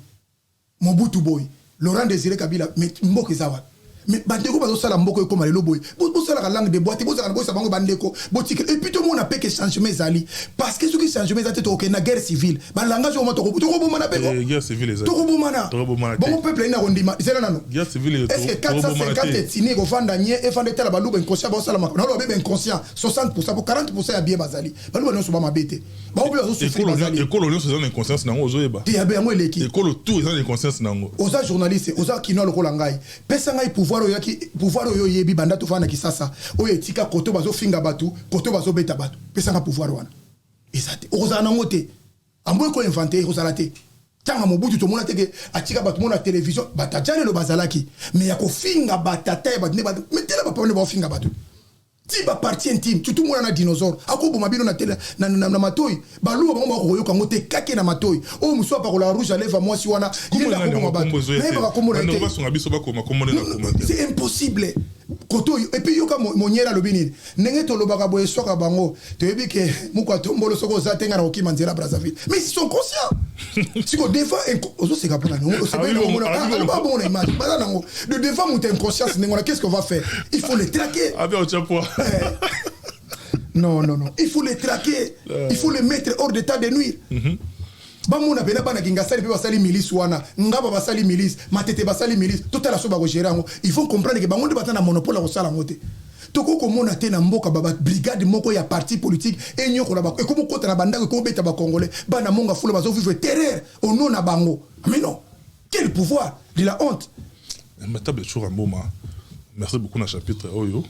[SPEAKER 1] Mobutu boye, Laurent Désiré Kabila, mais mboka eza wapi? Mais bandeko bazosala mboka ekóma lelo boye, bosalaka langue de bois te, bozalaka na boyesa bango. Bandeko botikela. Et puis tomona mpe ke changement ezali, parce que soki changement eza te, tokokende na guerre civile. Balangage oma, tokobomana mpe.
[SPEAKER 2] Eh, guerre civile eza
[SPEAKER 1] tokobomana.
[SPEAKER 2] Tokobomana te.
[SPEAKER 1] Bongo peuple nini akondima? Zela nano.
[SPEAKER 2] Guerre civile
[SPEAKER 1] Est ce que
[SPEAKER 2] tokobomana
[SPEAKER 1] 450
[SPEAKER 2] te.
[SPEAKER 1] Etini ekofanda nye, efanda etala baluba inconscient baosala makambo. Naloba be bainconscient 60, po 40 ya bien bazali. Baluba nyonso bamabe te, bango mpe bazosouffrir.
[SPEAKER 2] Ekolo
[SPEAKER 1] Bazali
[SPEAKER 2] ekolo nyonso eza na inconscience nango, ozoyeba.
[SPEAKER 1] Te, yabe yango eleki.
[SPEAKER 2] Ekolo tout eza na inconscience nango.
[SPEAKER 1] Oza journaliste, oza kino lokola ngai. Pesa ngai pouvoir oyo oyaki, pouvoir oyo oyebi banda tofanda na Kisasa, oyo etika koto bazofinga bato, koto bazobeta bato. Pesa nga pouvoir wana, eza te, okozala nango te. Amboyi koinvente, ekozala te. Ntango Mobutu, tomona teke atika bato mona télévision, bato atya lelo bazalaki, mais ya kofinga batata ya bato nde bato, mais tela bapapa nde baofinga bato ti bapartie intime, surtout mwana na dinosaure akoboma bino na tele na matoi. Baluba bango bakokoyoka yango te, kake na matoi oyo mosusu apakola rouge à lèvre, mwasi wana ye nde akoboma bato. Nayebaka kombo na ye
[SPEAKER 2] Bandeko
[SPEAKER 1] te.
[SPEAKER 2] Basunga biso bakoma kombo nde na commentaire.
[SPEAKER 1] C'est impossible koto oyo. Et puis yoka, Moniere alobi nini? Ndenge tolobaka boye, soka bango toyebi ke moko atombolo, soki oza te, nga na kokima nzela Brazzaville. Mais ils sont conscients siko devant ozoseka mpona aloba bongo na image baza nango de devant moto inconscience ndenge wana. Qu'est-ce qu'on va faire? Il faut les traquer.
[SPEAKER 2] Abi otya poa.
[SPEAKER 1] Non, non, non, il faut les traquer, il faut les mettre hors d'état de nuire. Bamona pena bana Kingasali mpe basali milice wana, Ngaba basali milice, Matete basali milice. Totala so bakogere yango. Il faut comprendre ke bango nde baza na monopole ya kosala yango te. Tokoki komona te na mboka babrigade moko ya parti politique enyokola, ekomi okota na bandako, ekomi obeta bacongolais. Bana Monga Fula bazovivre terreur au nom na bango. Mais non, quel pouvoir de la honte!
[SPEAKER 2] Imbattable Tshoura Mboma, merci beaucoup na chapitre oyo.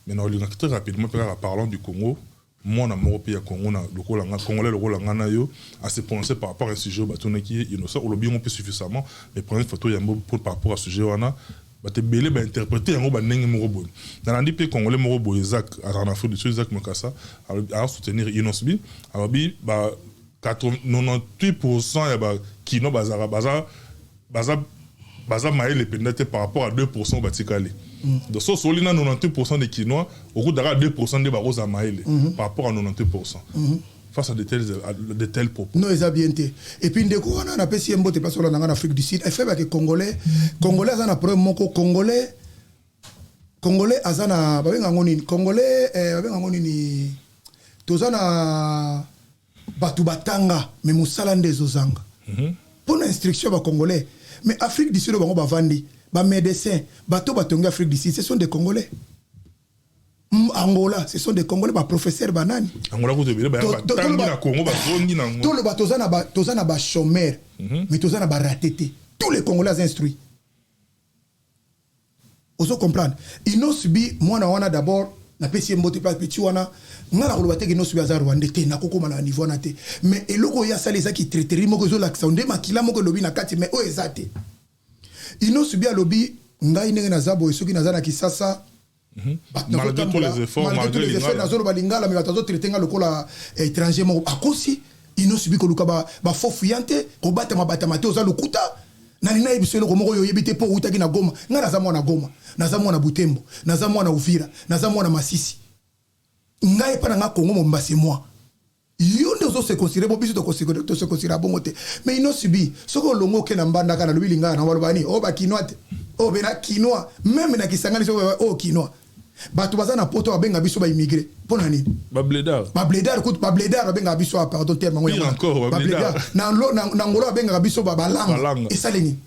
[SPEAKER 2] Mais na olingaki très rapidement mpe kaka, parlant du Congo, mwana moko mpe ya Congo na lokola nga, congolais lokola nga na yo, a se prononcer par rapport à un sujet oyo batunaki ye. Innocent, olobi yango mpe suffisamment, mais prendre photo yango par rapport à sujet wana, bato ebele bainterprete yango bandenge moko boye. Nalandi mpe congolais moko boye, Zak, azalaka na Afrique du Sud, Zak Mokasa, asoutenir Innoss'B, alobi ba 98% ya bakinois bazalaka baza mayele mpenza te par rapport à 2% oyo batikali. Donc so osoli na 98% des Kinois, okutaka 2% nde bakozala mayele par rapport à 98%. Face à de tels propos.
[SPEAKER 1] Non, eza bien te. Et puis ndeko wana, napesi ye mbote place olanda nga na Afrique du Sud. Efebake Congolais, Congolais aza na problème moko. Congolais aza na, babenga yango nini, Congolais, babenga yango nini, toza na bato batanga, mais mosala nde ezozanga mpo na instruction ya Bacongolais. Mais Afrique du Sud oyo bango bavandi, bamédecin, bato batongi Afrique du Sud, ce sont des Congolais. Angola, ce sont des Congolais, baprofesseur, banani.
[SPEAKER 2] Angola kutu ebele baya batangi na Congo, bazongi nango.
[SPEAKER 1] Toloba toza na bachômeur, mais toza na baraté te. Tous les Congolais aza instruit, ozo comprendre. Innoss'B, mwana wana, d'abord napesi ye mbote mpe petit wana. Nga na koloba teke Innoss'B aza Rwandais te, nakokóma na niveau wana te. Mais eloko oyo asali ezaki traîtrise moko, ezolakisa nde makila moko elobi na kati, mais oyo eza te. Innoss'B alobi: ngai ndenge naza boye, soki naza na Kisasa, bato
[SPEAKER 2] Malgré tous les efforts,
[SPEAKER 1] malgré tous
[SPEAKER 2] malgré
[SPEAKER 1] les efforts,
[SPEAKER 2] lingala.
[SPEAKER 1] Nazoloba lingala, mais bato azotraite nga lokola étranger moko. Akosi. Innoss'B koluka bafaux-fuyant te, kobatama batama te, oza lokuta. Nalingi nayebi so eloko moko oyo oyebi te, mpo outaki na Goma. Ngai naza mwana Goma, naza mwana Butembo, naza mwana Uvira, naza mwana Masisi. Ngai epa na nga Kongo mobimba, c'est moi. Yo nde ozose considérer bo, biso tose considérer bongo te. Mais Innoss'B, soki olongo oke na Mbandaka, nalobi lingala na baloba nini? Oyo Bakinois te, oyo bena Kinois. Même na Kisangani, soki oyo Kinois, bato baza na Poto babenga biso baimmigré. Mpo na nini?
[SPEAKER 2] Bablédard.
[SPEAKER 1] Bablédard kutu, bablédard babengaka biso, ah, pardon, terme yango.
[SPEAKER 2] Pire
[SPEAKER 1] yango.
[SPEAKER 2] encore, bablédard.
[SPEAKER 1] Na Ngolo babengaka biso balanga.
[SPEAKER 2] Balanga.
[SPEAKER 1] Esali nini?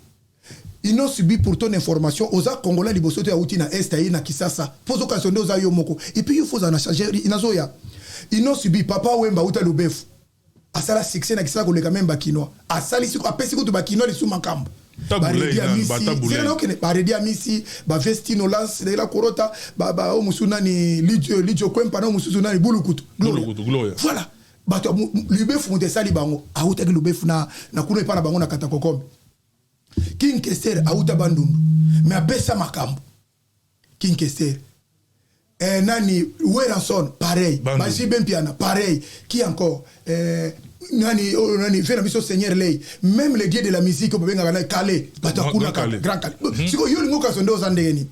[SPEAKER 1] Innoss'B, pour ton information, oza Congolais liboso te auti na Est aye na Kisasa, mpo ozokanisa nde oza yo moko. Et puis yo fo ozala na charge. Nazoya. Innoss'B, Papa Wemba auta Lubefu, asala succès na Kisasa koleka même Bakinois. Asali siko, apesi kutu Bakinois lisu makambo.
[SPEAKER 2] Tabulei nani, batabulei.
[SPEAKER 1] Baredi Amisi, bavestino lance lela korota, oyo mosusu nani, Lidio Kwempa, na oyo mosusu nani, Bulukutu.
[SPEAKER 2] Bulukutu, Gloria.
[SPEAKER 1] Voilà, bato ya Lubefu, moto esali bango autaki Lubefu na kuna epa na bango na Katakokombe. King Kester auta Bandundu, mais apesa makambo King Kester. Nani, Werrason, pareil.
[SPEAKER 2] Bandundu.
[SPEAKER 1] Bajibe Mpiana, pareil. Qui encore? Nani oyo, nani, ve na biso Seigneur Ley, même le dieu de la musique oyo babengaka na Kale, bato
[SPEAKER 2] Grand-
[SPEAKER 1] akuna.
[SPEAKER 2] Grand Kale.
[SPEAKER 1] Grand Kale. Sikoyo yo olingi okaso nde oza ndenge nini?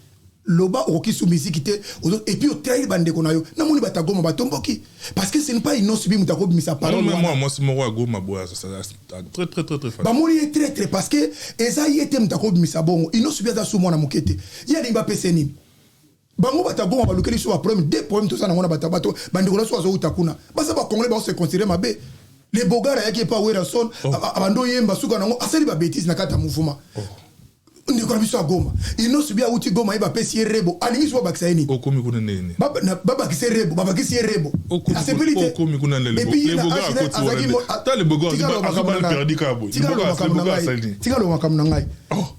[SPEAKER 1] Loba okoki su musique te, et puis otrahir bandeko na yo. Namoni bato ya Goma batomboki parce que ce n'est pas Innoss'B moto akobimisa parole
[SPEAKER 2] Non, mais
[SPEAKER 1] wana.
[SPEAKER 2] moi, mwasi moko ya Goma boye, ça, très très très très facile.
[SPEAKER 1] Bamoni ye traître parce que eza ye te moto akobimisa bongo. Innoss'B aza su mwana moke te. Ye alingi bapesa nini? Bango bato ya Goma balukeli so baproblème, deux problème toza nango na bato bandeko na so bazouta kuna, baza Bacongolais, baose considérer mabe. Le Bogar ayaki epa Werrason, abandi oyemba, suka nango asali babêtises na kati ya mouvement. Ndeko na biso ya Goma, Innoss'B awuti Goma, ye bapesi ye Rebo, alingi so babakisa ye nini?
[SPEAKER 2] Okomi kuna nini?
[SPEAKER 1] Babakisi ye Rebo, babakisi ye Rebo, asepeli te.
[SPEAKER 2] Okomi kuna
[SPEAKER 1] Et puis ye na âge na ye azalaki
[SPEAKER 2] Ta le Bogar
[SPEAKER 1] Tika loba makambo na ngai.
[SPEAKER 2] perdu kaka boye.
[SPEAKER 1] Tika loba makambo na
[SPEAKER 2] Le Bogar
[SPEAKER 1] ngai.
[SPEAKER 2] asali nini?
[SPEAKER 1] Tika loba makambo na ngai.
[SPEAKER 2] Oh.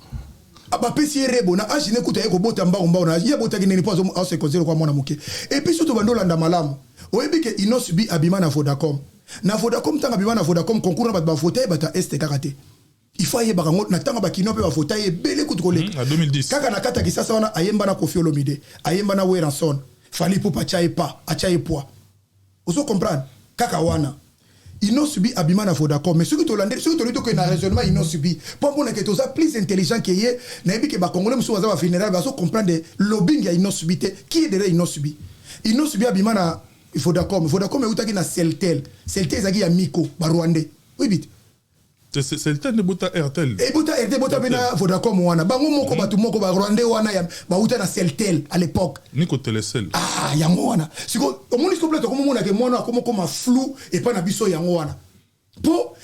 [SPEAKER 1] Ah, bapesi ye Rebo na âge ne kuta ye kobota mbango mbango na ye abotaki nini, mpo aose considérer kwa mwana moke. Et puis surtout bando olanda malamu, oyebi ke Innoss'B abima na Vodacom. Na Vodacom, ntango abima na Vodacom, concours na bato bavota ye, bato ya Est kaka te. Il faut ayebaka yango, na ntango Bakinois mpe bavota ye ebele kutu koleka.
[SPEAKER 2] En 2010.
[SPEAKER 1] Kaka na kati ya Kisasa wana, ayemba na Koffi Olomide, ayemba na Werrason. Fally Ipupa atya ye pa, atya ye poids, ozo comprendre. Kaka wana Innoss'B abima na Vodacom. Mais soki tolandeli, soki tolingi tokende na raisonnement Innoss'B, mpo amonake toza plus intelligent ke ye. Nayebi ke Bacongolais mosusu baza bavulnérable, bazo comprendre lobbying ya Innoss'B te. Qui est derrière Innoss'B? Innoss'B abima na Vodacom. Vodacom eutaki na Celtel. Celtel ezalaki ya Miko, Barwandais, oyebi te.
[SPEAKER 2] Celtel nde bota Airtel.
[SPEAKER 1] Ebota Airtel, ebota mpe na Vodacom wana. Bango moko, bato moko Barwandais wana bauta na Celtel à l'époque.
[SPEAKER 2] Niko Telecel.
[SPEAKER 1] Ah, yango wana. Siko omoni, siko plate okomomonake mwana akomokoma flou epai na biso. Yango wana mpo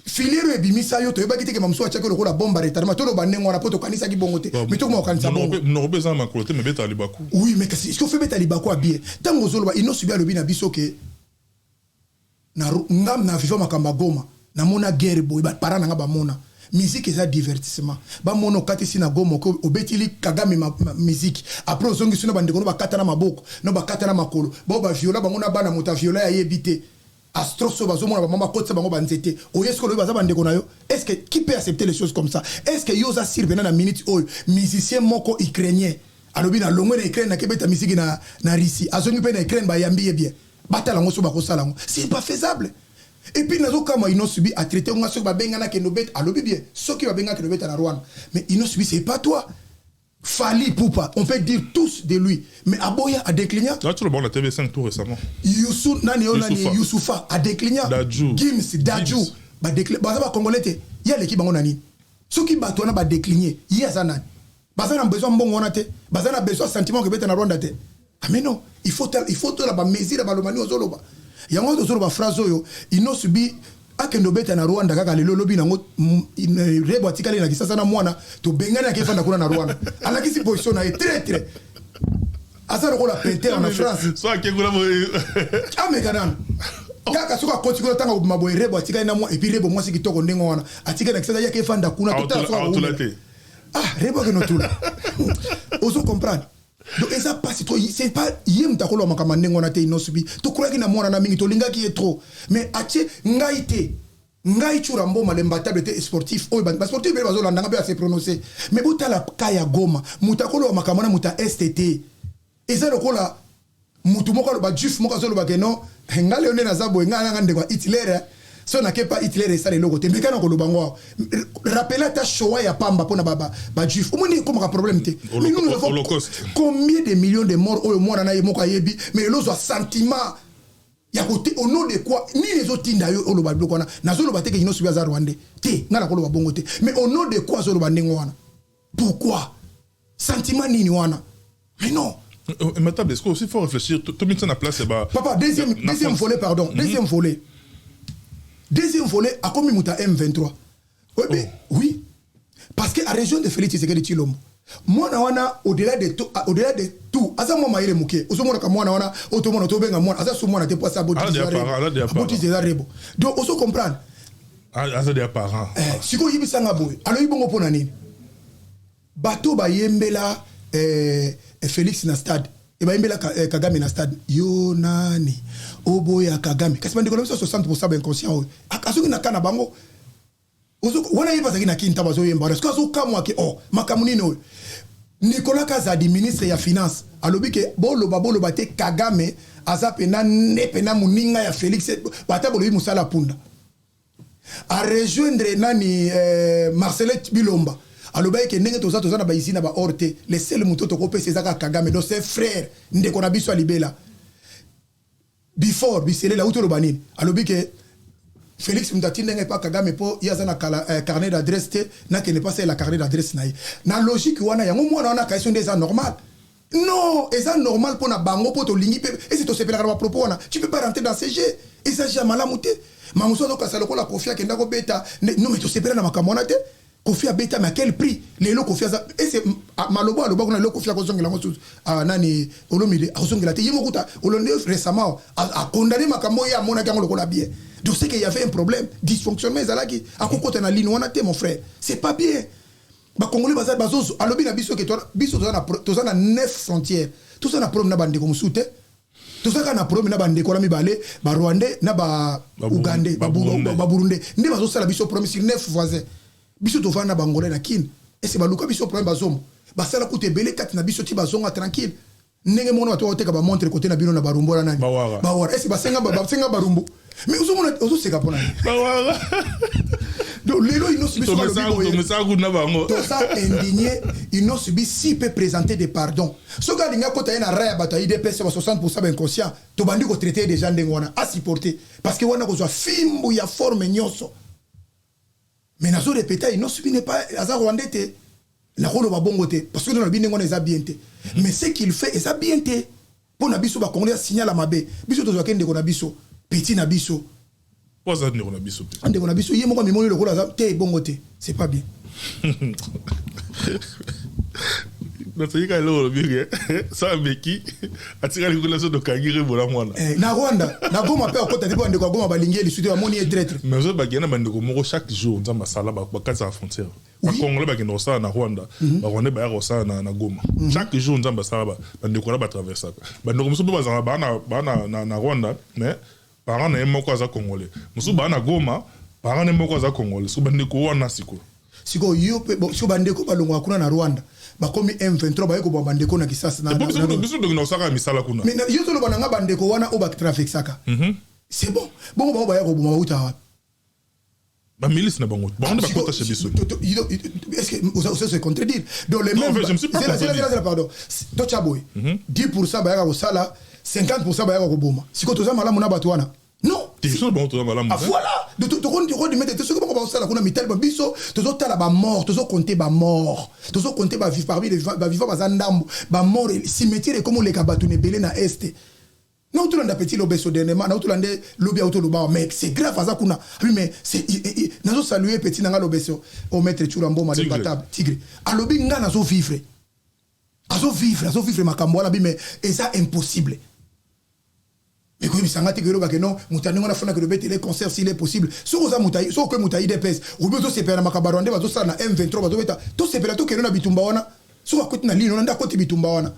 [SPEAKER 1] filière oyo ebimisa yo, toyebaki te ke mamosu atiaki lokola bombe à retardement. Toloba ndenge wana mpo tokanisaki bongo te, mais tokoma kokanisa bongo.
[SPEAKER 2] Monoko mpe eza na makolo te, me betaka libaku.
[SPEAKER 1] Oui, mais kasi soki ofebeta libaku ya bien, ntango ozoloba Innoss'B alobi na biso ke nga na viva makambo ya Goma, namona guerre boye, baparent na nga bamona musique eza divertissement. Bamona okatisi na Goma, obetili Kagame musique, après ozongisi no bandeko no bakata na maboko no, bakata na makolo, bao baviola bango na bana, moto aviola ayebi te, astros oyo bazomona bamama bakotisa bango banzete. Oye soki olobi baza bandeko na yo, est ce que qui peut accepter les choses comme ça? Est ce que yo oza sûr pena na minute oyo musicien moko ukrainien alobi na longwe na Ukraine, nakebeta misiki na Russie, azongi mpe na Ukraine, bayambi ye bien, batala yango so bakosala yango? C'est pas faisable. Et puis nazokama, Innoss'B atraité nga soki babenga nakende obeta. Alobi bien, soki babenga akende obeta na Rwanda. Mais Innoss'B, c'est pas toi. Fally Ipupa, on peut dire tous de lui, mais aboya, adécliné.
[SPEAKER 2] Là, tu le bon, la TV5 tout récemment.
[SPEAKER 1] Youssou nani oyo nani? Youssoupha adécliné.
[SPEAKER 2] Dadju.
[SPEAKER 1] Gims, Dadju baza bacongolais te. Ye aleki bango na nini? Soki bato wana badécline, ye aza nani? Baza na besoin mbongo wana te, baza na besoin sentiment kobeta na Rwanda te. Ah mais non, il faut tola bamesure. Baloba nini? Ozoloba yango, tozoloba phrase oyo, Innoss'B akende obeta na Rwanda kaka lelo, olobi nango Rebo atikali na Kisasa na mwana, tobengani, ake efanda kuna na Rwanda. Alakisi position na ye très très, aza lokola peintre na France.
[SPEAKER 2] So akekuna.
[SPEAKER 1] Ameka nano kaka soki akoti kuna, ntango kobima boye, Rebo atikali na mwa, et puis Rebo mwasi kitoko ndenge wana, atikali na Kisasa, yaka efanda kuna.
[SPEAKER 2] Totala te.
[SPEAKER 1] Ah, Rebo akende otula, ozo comprendre? Donc eza pasi trop. C'est pas ye moto akoloba makambo ndenge wana te. Innoss'B, tokulaki na mwana na mingi, tolingaki ye trop, mais atie ngai te. Ngai Tshoura Mboma, l'imbattable te, sportif oyo basportif ebele bazolandanga mpe ase prononce. Mais botala ka ya Goma, moto akoloba makambo wana, moto ya Est te. Eza lokola motu moko aloba, juif moko azoloba ke non, ngai leo nde naza boye, ngai nanga ndeko ya Hitler, so nake pa Hitler, esala eloko te. Mbeka na koloba ngo awa, rappele ata Shoah ya pamba mpona bajuif, omoni ekomaka problème te.
[SPEAKER 2] Mais nous, nous avons
[SPEAKER 1] combien de millions de morts oyo mwana na ye moko ayebi? Mais lelo ozwa sentiment ya kote, au nom de quoi? Nini ezotinda yo oloba biloko wana? Nazoloba te ke Innoss'B aza rwandais te, ngai nakoloba bongo te. Mais au nom de quoi azoloba ndenge wana? Pourquoi? Sentiment nini wana? Mais non.
[SPEAKER 2] Imbattable, est-ce qu'il faut réfléchir? Tout mis na place,
[SPEAKER 1] bah. Papa, deuxième volet, pardon. Deuxième volet. Deuxième volet, akomi muta M23. Oui, oh. Oui. Parce que la région de Félix Tshisekedi Tshilombo, mwana wana, au-delà de tout, aza mwa mayele moke. Ozomonaka mwana wana oyo tomona, tobenga mwana, aza so mwana te, po asa abotisi eza Rebo. Donc ozo comprendre?
[SPEAKER 2] Aza des parents.
[SPEAKER 1] Sikoyo oyebisanga boye, alobi bongo mpo na nini? Bato bayembela Félix na stade e, bayembela Kagame na stade, yo nani oboya Kagame? Kasi bandeko na biso 60 bainconscient oyo azoki na ka na bango wana, ye bazalaki na kini ntango bazoyemba wana. Soki azokamwa ke oh, makambo nini oyo? Nicolas Kazadi, ministre ya finance, alobi ke boloba boloba te, Kagame aza pena nde pena moninga ya Félix. Bata bolobi mosala punda arejoindre nani, Marcelin Bilomba alobaki ke ndenge toza na bausine na baor te, le seul moto tokopesa eza kaka Kagame. Donc c'est frère, ndeko na biso ya libela. Before biselela auti oloba nini? Alobi ke Félix moto atindi ndenge epa Kagame mpo ye aza na carnet d'adresse te, nakende mpo asalela carnet d'adresse na ye. Na logique wana, yango mwana wana akayisi nde eza normal? Non, eza normal mpo na bango, mpo tolingi mpe esi tosepelaka na bapropos wana. Tu peux pas rentrer dans ces jeux, eza jeu ya malamu te. Mamosu azokasa lokola Kofi akenda kobeta. Non, mais tosepela na makambo wana te. Kofi abeta, mais à quel prix? Lelo Kofi aza ese malobo aloba kuna. Lelo Kofi akozongela yango susu? Nani Olomide akozongela te. Ye moko kuta olonde récemment acondamné makambo oyo amonaki yango lokola bien. Donc c'est qu'il y avait un problème, dysfonctionnement ezalaki. Akokota na ligne wana te, mon frère, c'est pas bien. Bakongolais baza bazozo. Alobi na biso ke biso toza na neuf frontières, toza na problème na bandeko mosusu te. Toza kaka na problème na bandeko na mibale, barwandais na baugandais, baburundais nde bazosala biso problème sur neuf voisins. Biso tovanda na bangolais na Kine, ese baluka biso problème? Bazombo basala kutu ebele kati na biso ti bazonga tranquille. Ndenge moko bato baoteka bamontre kote na bino na Barumbu wana, nani, Bawara, ese basenga Barumbu. Mais ozomona, ozoseka mpona donc lelo Innoss'B toza indigné. Innoss'B si peut présenter des pardons, soki alingi akota ye na ra ya bato ya UDPS ba 60 bainconscient, tobandi kotraite déjà ndenge wana, asupporter, parce que wana kozwa fimbu ya forme nyonso. Mais nazo répéter, Innoss'B n'est pas, aza rwandais te. Nakoloba bongo te, parce que nalobi ndenge wana eza bien te. Mais ce qu'il fait eza bien te mpo na biso bakongolais, asignala mabe. Biso tozwaki ndeko na biso, petit na biso.
[SPEAKER 2] Po aza ndeko na biso
[SPEAKER 1] mpe. Ndeko na biso, ye moko amimoni lokola aza te. Bongo te, c'est pas bien.
[SPEAKER 2] Nazali kaka eloko olobi ke sa ameki atikali kuna, so tokangi Rebola mwana.
[SPEAKER 1] Na Rwanda, na Goma mpe akota te, mpo bandeko ya Goma balingi ye lisu te, bamoni ye traître.
[SPEAKER 2] Mais ozo bakende na bandeko moko chaque jour, Nzambe asala, bakatisa ya frontière, bacongolais bakende kosala na Rwanda, barwandais bayaka kosala na Goma chaque jour. Nzambe asala, bandeko wana batraversaka. Bandeko mosusu mpe bazalaka baa na Rwanda, mais parent na ye moko aza congolais. Mosusu baa na Goma, parent na ye moko aza congolais. So bandeko wana sikoyo?
[SPEAKER 1] Sikoyo yo mpe, sikoyo bandeko balongwaka kuna na Rwanda, bakomi M23, baye koboma bandeko na Kisasa.
[SPEAKER 2] Biso tokende kosaka misala kuna.
[SPEAKER 1] Yo toloba na nga, bandeko wana oyo batraversaka. C'est bon. Bongo bango baya koboma, bauta wapi?
[SPEAKER 2] Bamilice na bango, bango nde bakota chez biso.
[SPEAKER 1] Est-ce que ozo se contredire? Donc les mêmes,
[SPEAKER 2] en fait, je me suis pas contredit.
[SPEAKER 1] Pardon, totya boye: 10 % bayaka kosala, 50 % bayaka koboma. Sikoyo toza malamu na bato wana? Non.
[SPEAKER 2] Biso na bango toza malamu.
[SPEAKER 1] Ah, voilà. Tokodimete te. Soki bango bazosala kuna mitali biso, tozotala bamort, tozocompter bamort, tozocompter bavivants. Parmi bavivants baza ndambo, bamort, cimetière ekomi oleka bato na ebele na Est. Nautolanda petit Lobeso dernièrement, nautolanda lobi, autoloba, mais c'est grave, aza kuna abi. Mais nazosaluer petit nanga Lobeso au maître Tshoura Mboma de Batable Tigre. Alobi nga nazovivre, azovivre, azovivre makambo wana bi, mais eza impossible. Ekoyebisanga te kelobake non, moto andenge wana afanaki lobetele concert. S'il est possible, soki oza moto, soki okoyi moto ya UDPS, obi ozosepela na makambo ya Rwanda bazosala na M23, bazobeta, tosepela, tokende na bitumba wana. Soki akoti na lino wana nde akoti bitumba wana.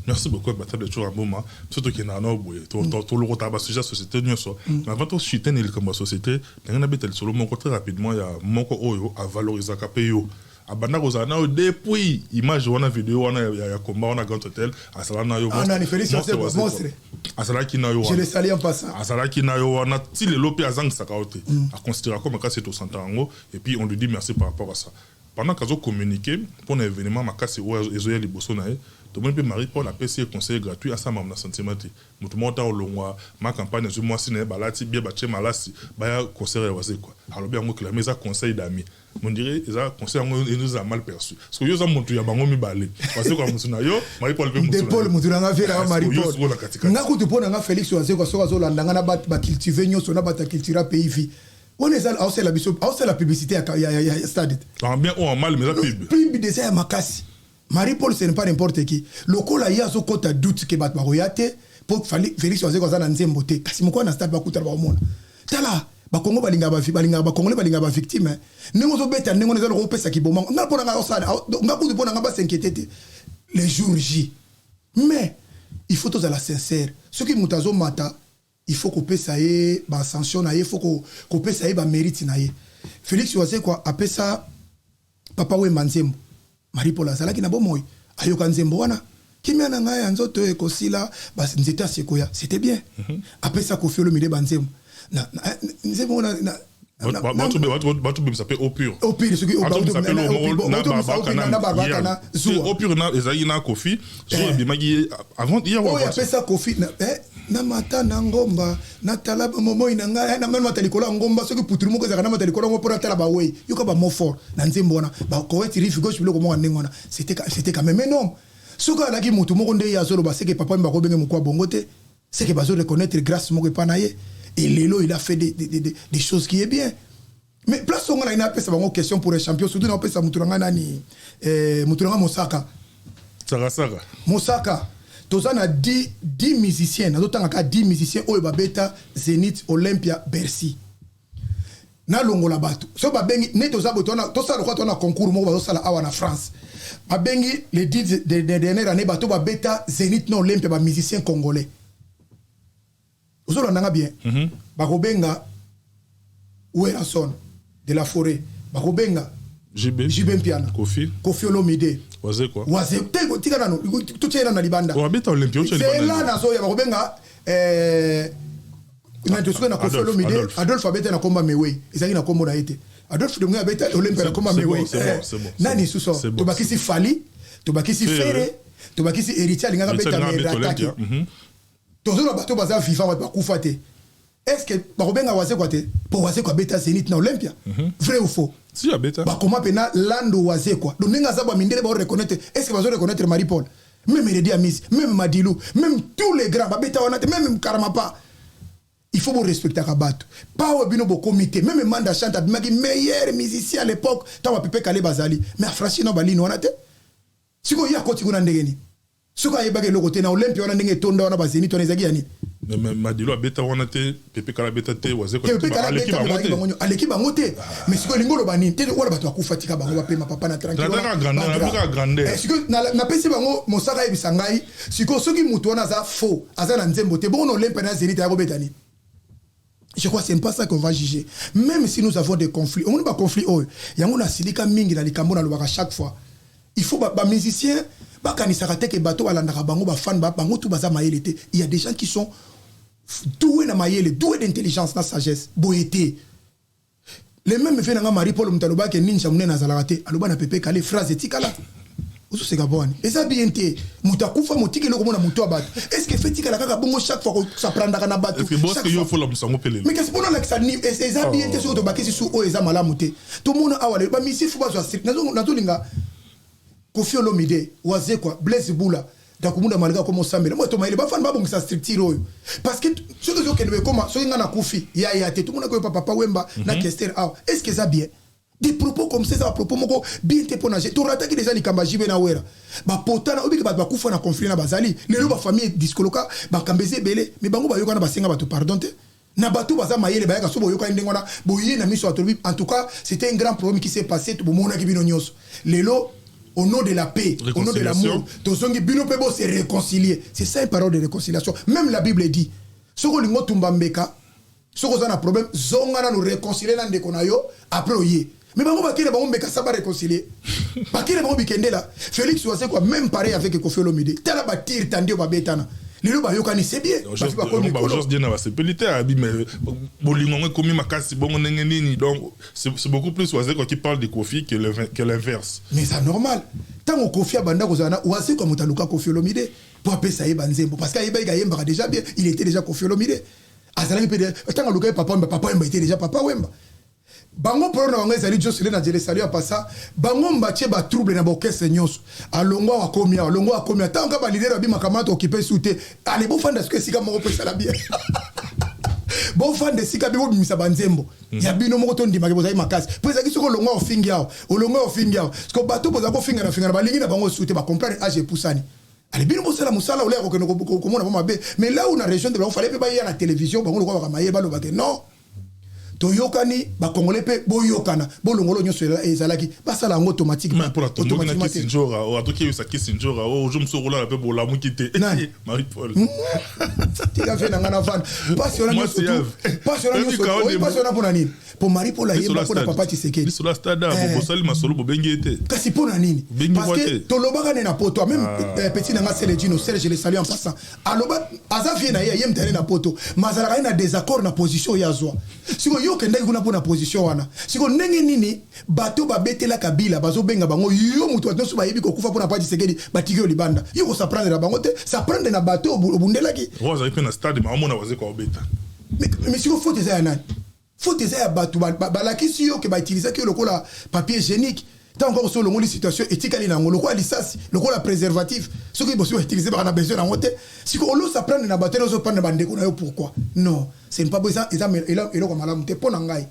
[SPEAKER 2] Merci beaucoup, Batable Tshoura Mboma. Biso tokendaka na boye, tolokotaka basujet ya société nyonso. Mais avant tochute na likambo ya société, ndenge nabeta lisolo moko très rapidement ya moko oyo avalorisaka mpe yo, abanda kozala na yo depuis image wana, video wana ya combat wana, Grand Hôtel, azala na yo. Azalaki na yo. Azalaki na yo wana ti lelo mpe azangisaka yo te. Aconsidéraka makasi, tosanta yango, et puis on lui dit merci par rapport à ça. Pendant qu'azo communiquer mpona événement makasi oyo ezoya liboso na ye, tomoni mpe Marie Paul apesi ye conseil gratuit: asala na sentiment te. Moto moko ta olongwa ma campagne, azwi mwasi na ye, balati bie, batie malasi, baya concert ya Wazekwa. Alobi yango clairement, eza conseil d'ami. On dirait eza conseil yango eza mal perçu, parce que yo oza moto ya bango mibale, Wazekwa motu na yo, Marie Paul mpe.
[SPEAKER 1] Motu Paul motu na nga, vieux Marie Paul nga kutu mpo na nga Félix Wazekwa, soki azolanda nga na bacultive nyonso na bato ya cultura pays vie wana, eza aosala biso, aosala publicité ya stade.
[SPEAKER 2] En bien ou en mal, mais eza pub.
[SPEAKER 1] Pub déjà ya makasi. Marie Paul, ce n'est pas n'importe qui. Lokola ye azokɔta doute ke bato bakoya te mpo Félix Wazekwa aza na nzembo te, kasi moko na stade bakutana, bakomona. Tala, Bakongo balingaka, balingaka, Bakongole balingaka bavictime. Ndenge ozobeta, ndenge wana eza loko opesaki bomango. Nga mpo na nga osala nga kutu, mpo na nga bas'inquiéter te les jours J. Mais il faut tozala sincère. Soki moto azomata, il faut kopesa ye baascension na ye, il faut kopesa ye bamérite na ye. Félix Wazekwa apesa Papa Wemba nzembo. Marie Paul azalaki na bomoi, ayoka nzembo wana: kimia na ngai ya nzoto ekosila, nzete asekoya. C'était bien. Apesa Kofi Olomide banzembo, nzembo wana.
[SPEAKER 2] Batobimisa mpe Eau Pure.
[SPEAKER 1] Eau Pure, soki
[SPEAKER 2] na
[SPEAKER 1] Barbakana.
[SPEAKER 2] Zuwa Eau Pure ezalaki na Kofi, zuwa ebimaki avant.
[SPEAKER 1] Oyo apesa Kofi namata na ngomba, natala momoi na ngai, namata likolo ya ngomba, soki putulu moko ezalaka, namata likolo yango mpo natala bawei. Yoka bamo fort na nzembo wana, bakoeti rive gauche, biloko moko ya ndenge wana. C'était quand même un homme. Soki alaki motu moko nde ye azoloba, seke papa mi bakobenge mokwa bongo te, seke bazo reconnaître grâce moko epa na ye. Et lelo il a fait des choses qui est bien. Mais place onga na apesa bango question pour un champion, surtout na opesa motu na ngai nani, motu na ngai Mosaka.
[SPEAKER 2] Sakasaka.
[SPEAKER 1] Mosaka, toza na 10 musiciens, nazotanga kaka 10 musiciens oyo babeta Zénith, Olympia, Bercy. Nalongola bato so babengi neti toza boye, tosala lokola toza na concours moko bazosala awa na France, babengi les 10 de dernière année, bato babeta Zénith na Olympia, bamusicien congolais. Ozolanda nga bien? Bakobenga Werrason de la Forêt, bakobenga
[SPEAKER 2] JB,
[SPEAKER 1] JB Mpiana,
[SPEAKER 2] Kofi,
[SPEAKER 1] Kofi Olomide.
[SPEAKER 2] Wazekwa.
[SPEAKER 1] Waze te, tika nano, totia ye nano na libanda.
[SPEAKER 2] Abeta Olympia.
[SPEAKER 1] Zela, nazoya. Bakobenga soki na Kofi Olomide, Adolphe abeta na komba Mewei, ezalaki na kombo na ye te. Adolphe Dongo abeta Olympia na komba Mewei. Nani susu? Tobakisi Fally, tobakisi Ferre, tobakisi Héritier, alingaka beta me rataki. Tozoloba bato baza vivant, bato bakufa te. Est ce que bakobenga Wazekwa te? Mpo Wazekwa abeta Zénith na Olympia, vrai ou faux?
[SPEAKER 2] Si, abeta.
[SPEAKER 1] Bakoma mpena Lando Wazekwa. Donc ndenge aza bwa, mindele baoreconnaître. Est ce que bazo reconnaître Marie Paul, même Redi Amis, même Madilu, même tous les grands babeta wana te, même Karamapa? Il faut borespectaka bato pa oyo bino bokomi te. Même Manda Chante abimaki meilleur musicien à l'époque, ntango bapepe kale bazali, mais afranchi na balini wana te. Sikoyo ye akoti kuna ndenge nini soki ayebaki eloko te na Olympia wana, ndenge etonda wana, bazénith wana ezalaki ya nini?
[SPEAKER 2] Madilu abeta wana te, Pepe Kala abeta te.
[SPEAKER 1] Aleki bango te. Mais sikoyo elingi oloba nini te? Wana bato bakufa, tika bango bapema, papa na
[SPEAKER 2] tranquille.
[SPEAKER 1] Sikoyo napesi bango Mosaka ayebisa ngai sikoyo, soki motu wana aza faux, aza na nzembo te, bongo na Olympia na Zénith aya kobeta nini? Je crois que c'est pas ça qu'on va juger. Même si nous avons des conflits, on a des conflits oyo yango nasilika mingi na likambo nalobaka chaque fois. Il faut ba musicien bakanisaka te ke bato balandaka bango, bafan bango tu baza mayele te. Il y a des gens qui sont Doué na mayele, doué d'intelligence na sagesse, boye te. Le même fait nanga Marie Paul, moto alobaki ninja monene azalaka te, aloba na Pepe Kale, phrase etikala. Ozoseka po wani eza bien te. Moto akufa, motika eloko mona moto ya bato. Est ce que fe tikala kaka bongo, chaque fois kosaprandaka na bato? Mais kasi mpona olakisa eza bien te. Soki tobakisi su oyo eza malamu te, tomona awa lelo bamisifu bazwa strict. Nazolinga Kofi Olomide, Wazekwa, Blaise Bula, Dakumunda Malika koma osambela mo tomayele, bafana babongisa structure oyo, parce que soki ozokende ekoma, soki ngai nakufi ya te, tomonaki oyo pa Papa Wemba na Kester awa. Est ce que eza bien, des propos comme ça? Eza bapropos moko bien te. Mpo na torataki déjà likambo ya JB na Wera, bapotana. Oyebiki bato bakufa na conflit na bazali lelo, bafamille diskoloka, bakambo eza ebele. Mais bango bayokana, basenga bato pardon te. Na bato baza mayele bayaka so boyokani ndenge wana, boye na miso ya tolobi. En tout cas, c'était un grand problème qui s'est passé, bomonaki bino nyonso. Lelo, au nom de la paix, au nom de l'amour, tozongi, bino mpe bo se réconcilier. C'est ça une parole de réconciliation. Même la Bible dit, soki olingi otumba mbeka, soki oza na problème, zonga nanu, réconcilier na ndeko na yo, après oye. Mais bango bakende, bango mbeka sa baréconcilier, bakende bango bikendela. Félix Wazekwa, même pareil avec Kofi Olomide. Tala batire tandi oyo babetana, lelo bayokani, c'est bien.
[SPEAKER 2] Bageorge Diena basepeli te, abi mais bolingo yango ekomi makasi bongo ndenge nini? Donc c'est beaucoup plus Wazekwa qui parle de Kofi que l'inverse.
[SPEAKER 1] Mais c'est normal. Ntango Kofi abanda kozala na Wazekwa, moto aluka Kofi Olomide mpo apesa ye banzembo, parce que ayebaki ayembaka déjà bien. Il était déjà Kofi Olomide, azalaki mpe ntango aluka ye Papa Wemba. Papa Wemba était déjà Papa Wemba. Bango problème na bango ezali josele na jele sali ya pasa. Bango batie batrouble na baorchestre nyonso. Alongwa, akomi awa, alongwa, akomi awa. Ntango ka baleader babimaka mata okipe su te. Ale, bofanda sikoyo esika moko mpo esala bien. Bofanda esika bi bobimisa banzembo ya bino moko, tondimaki bozali makasi. Mpo ezalaki soki olongwa, ofingi awa, olongwa, ofingi awa. Siko bato bozala kofingana fingana, balingi na bango su te, bacomprendre age epusani. Ale, bino bosala mosala oleya kokende komona bo mabe. Mais là où na région de bango, fallait mpe baya na télévision, bango lokwa baka maye, balobake non, toyokani, bakongole mpe boyokana, bolongolo nyonso ezalaki, basala yango automatiquement.
[SPEAKER 2] Mpona tomboki na Kisinjora, atoki eyebisa Kisinjora ojo mosu okolala mpe bolamuki te.
[SPEAKER 1] Nani?
[SPEAKER 2] Marie Paul.
[SPEAKER 1] Tika fe na nga na vanda. Pasi wana nyonso, pasi wana nyonso oyi, pasi wana mpona nini? Po Marie Paul ayemba mpona papa Tshisekedi.
[SPEAKER 2] Lisolo ya stade, bosali masolo, bobengi ye te.
[SPEAKER 1] Kasi mpo na nini? Parce que tolobaka ne na poto même petit na nga Seledino Serge, le salue en passant, aloba aza vie na ye, ye mutane na poto, mais azalaka ye na désaccord na position oyo azwa. Sikoyo yo okendaki kuna mpo na position wana. Sikoyo ndenge nini bato babetela Kabila bazobenga bango, yo moto bato nyonso bayebi kokufa mpo na pa Tshisekedi, batiki yo libanda? Yo kosaprendre na bango te, saprendre na bato obundelaki.
[SPEAKER 2] Azalaki mpe na stade, maomona Wazekwa obeta.
[SPEAKER 1] Mais sikoyo faute eza ya nani? Faute eza ya bato balakisi yo ke bautilisaki yo lokola papier hygiénique. Ntango kaka so olongoli, situation etikali nango lokola lisasi, lokola préservatif. Soki bosi bautilize, baka na besoin nango te. Siko olosa prendre na bato, ozoprendre na bandeko na yo, pourquoi? Non, ce n'est pas bon. Eza eloko malamu te mpo na ngai.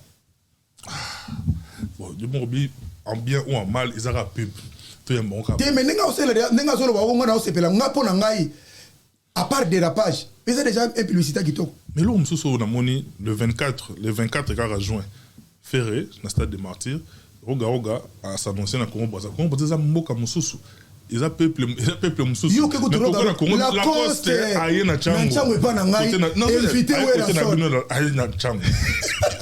[SPEAKER 2] Bon, moko bi en bien ou en mal, ezaka pub, toyamba ngo.
[SPEAKER 1] Te, mais ndenge osala, ndenge azoloba ngo, nga na osepela nga. Mpo na ngai, à part dérapage, eza déjà un publicité kitoko.
[SPEAKER 2] Mais eloko mosusu oyo namoni le 24, le 24 kaka juin, Ferré na stade de Martyr, Roga Roga as'annonce na Congo Braza. Congo Braza eza mboka mosusu, eza peuple, eza peuple mosusu.
[SPEAKER 1] Yo ke kutu
[SPEAKER 2] Lacoste aye na
[SPEAKER 1] Ntango epa na ngai invité.
[SPEAKER 2] Aye na Ntango.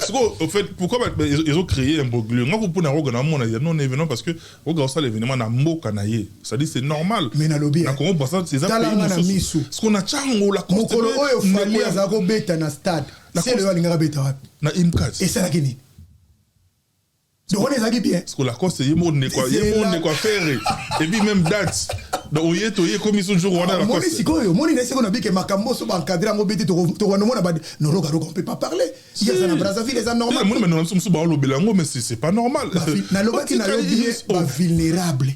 [SPEAKER 2] Siko au fait, pourquoi ils ont créé un imbroglio? Nga mpona Roga na mona ya non événement, parce que Roga osala événement na mboka na ye, c'est-à-dire c'est normal.
[SPEAKER 1] Mais nalobi
[SPEAKER 2] na Congo Braza eza pays mosusu. Siko na Ntango
[SPEAKER 1] Lacoste, mokolo oyo Fally azala kobeta na stade, sele oyo alingaka beta wapi?
[SPEAKER 2] Na Imkat.
[SPEAKER 1] Esalaki nini? Donc wana ezalaki bien.
[SPEAKER 2] Parce que Lacoste ye moko ndeko, ye moko ndeko affaire, et puis même date. Donc oye toye komi so jour wana.
[SPEAKER 1] Moni sikoyo, moni na sikoyo nabike makambo so baencadre yango bete, tokobanda omona ba no Roga Roga, on peut pas parler. Ye aza na Brazzaville, eza normal.
[SPEAKER 2] Moni bano mosusu baolobela yango, mais c'est pas normal.
[SPEAKER 1] Nalobaki na yo bien, bavulnérable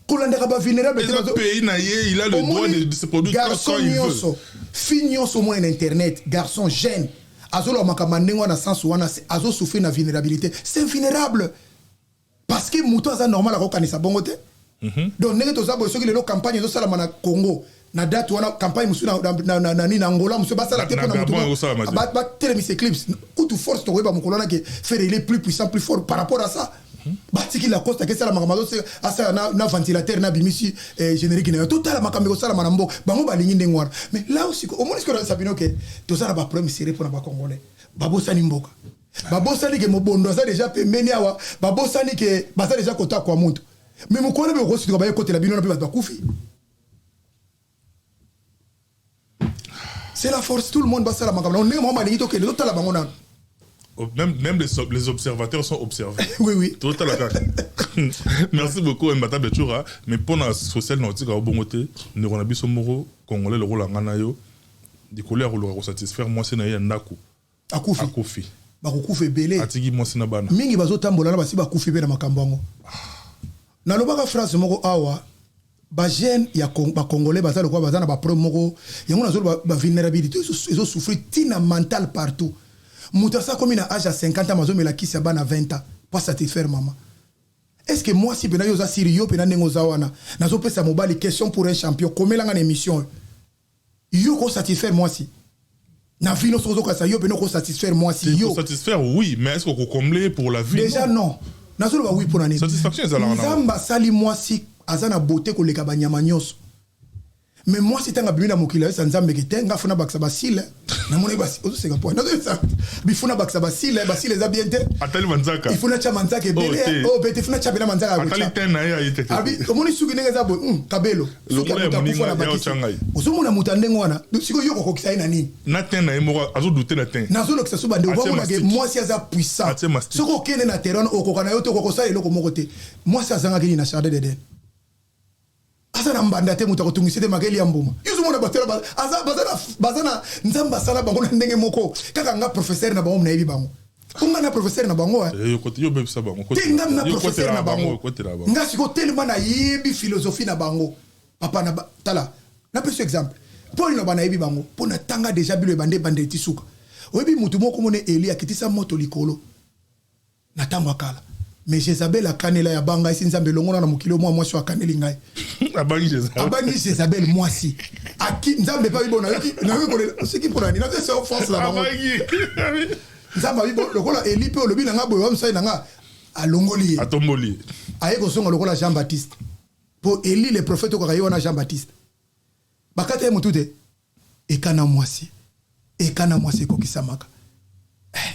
[SPEAKER 1] kolandaka bavulnérable.
[SPEAKER 2] Pays na ye, il a le droit de se produire.
[SPEAKER 1] Garçon nyonso, fille nyonso omona na internet, garçon jeune azoloba makambo ndenge wana, sens wana azosouffrir na vulnérabilité. C'est vulnérable parce que moto aza normal akokanisa bongo te. Donc ndenge toza boye, soki lelo campagne ezosalama na Congo na date wana, campagne mosusu nani na Angola, mosusu basala te mpona moto batelemisa éclipse kutu force, tokoyeba mokolo wana ke Ferre, il est plus puissant, plus fort par rapport à ça. Batiki Lacoste akesala makambo, asala na ventilateur na bimisi générique na yo. Totala makambo ekosalama na mboka, bango balingi ndenge wana. Mais là aussi, omoni sikoyo sabino ke toza na baproblème sérieux mpona bacongolais. Babosani mboka, babosani ke mobondo aza déjà pembeni awa, babosani ke baza déjà kota kwa mutu. Mais mokolo mpe okosituka, baye kotela bino na mpe bato bakufi. C'est la force. Tout le monde basala makambo na ndenge moko balingi. Tokende totala bango nano.
[SPEAKER 2] Même les observateurs sont observés.
[SPEAKER 1] Oui.
[SPEAKER 2] Totala kaka. Merci beaucoup, Imbattable Tshoura. Mais mpona social na otika obongo te, ndeko na biso moko congolais lokola nga na yo, likolo ya koluka kosatisfaire mwasi na ye ya ndako,
[SPEAKER 1] akufi.
[SPEAKER 2] Akufi.
[SPEAKER 1] Bakokufa ebele.
[SPEAKER 2] Atiki mwasi na bana.
[SPEAKER 1] Mingi bazotambola na basi bakufi mpe na makambo yango. Nalobaka phrase moko awa: bajeune ya bacongolais baza lokola baza na baproblème moko. Yango nazoloba, bavulnérabilité ezosouffrir ntina mental partout. Moto asa komi na age ya 50 ans, azomela kisi ya bana 20 ans po satisfaire mama. Est ce que mwasi mpena yo oza siri yo mpena ndenge oza wana? Nazopesa mobali question pour un champion. Komelanga na émission oyo: yo kosatisfaire mwasi na vie nyonso? Ozokasa yo mpena okosatisfaire mwasi yo?
[SPEAKER 2] Satisfaire, oui, mais est ce que combler pour la vie?
[SPEAKER 1] Déjà non. Nazoloba oui mpona nini?
[SPEAKER 2] Satisfaction ezalaka.
[SPEAKER 1] Nzambe asali mwasi aza na beauté koleka banyama nyonso, mais mwasi ntango abimi na mokili, ayesa Nzambe ke te, nga funa bakisa basile. Namoni ozoseka po nazoyesa bifuna bakisa basile. Basile eza bien te.
[SPEAKER 2] Atali manzaka.
[SPEAKER 1] Ifuna tya manzaka ebele. Oyo pe te, ifuna tya pena manzaka.
[SPEAKER 2] Atali te na ye aye te.
[SPEAKER 1] Omoni suki ndenge eza boye, kabelo. Suki ya moto akufa na bakisi. Ozomona moto ya ndenge wana, sikoyo yo kokokisa ye na nini?
[SPEAKER 2] Na te na ye moko azodute na te.
[SPEAKER 1] Nazolokisa so bandeko bamonake mwasi aza puissant. Soki okende na terrain, okoka na yo te, okokosala eloko moko te. Mwasi azangaki nini na jardin d'Eden? Aza na mbanda te, moto akotungisa te, makeli ya mbuma. Yo ozomona bato baza na Nzambe asala bango na ndenge moko. Kaka nga professeur na bango, nayebi bango, po nga na professeur na bango te. Nga na professeur na bango, nga sikoyo telema nayebi philosophie na bango. Papa na tala, napesi exemple mpo nini ba nayebi bango, mpo natanga déjà bilo ebande ebande ti suka. Oyebi motu moko mone Eli akitisa moto likolo na ntango ya kala, mais Jezabel akanela ya banga esi Nzambe elongo na mokili. Mwa mwasi oyo akaneli ngai.
[SPEAKER 2] Abangi.
[SPEAKER 1] Jezabel mwasi aki Nzambe epa bibo. Nayoki kolela soki mpona nini nazose force na bango. Nzambe abi lokola Eli mpe olobi na nga boye, wa mosali na nga alongoli ye.
[SPEAKER 2] Atomboli.
[SPEAKER 1] Aye kozonga lokola Jean Baptiste, mpo Eli le prophète okaka ye wana Jean Baptiste bakata ye motu te. Ekana mwasi, ekana mwasi ekokisamaka.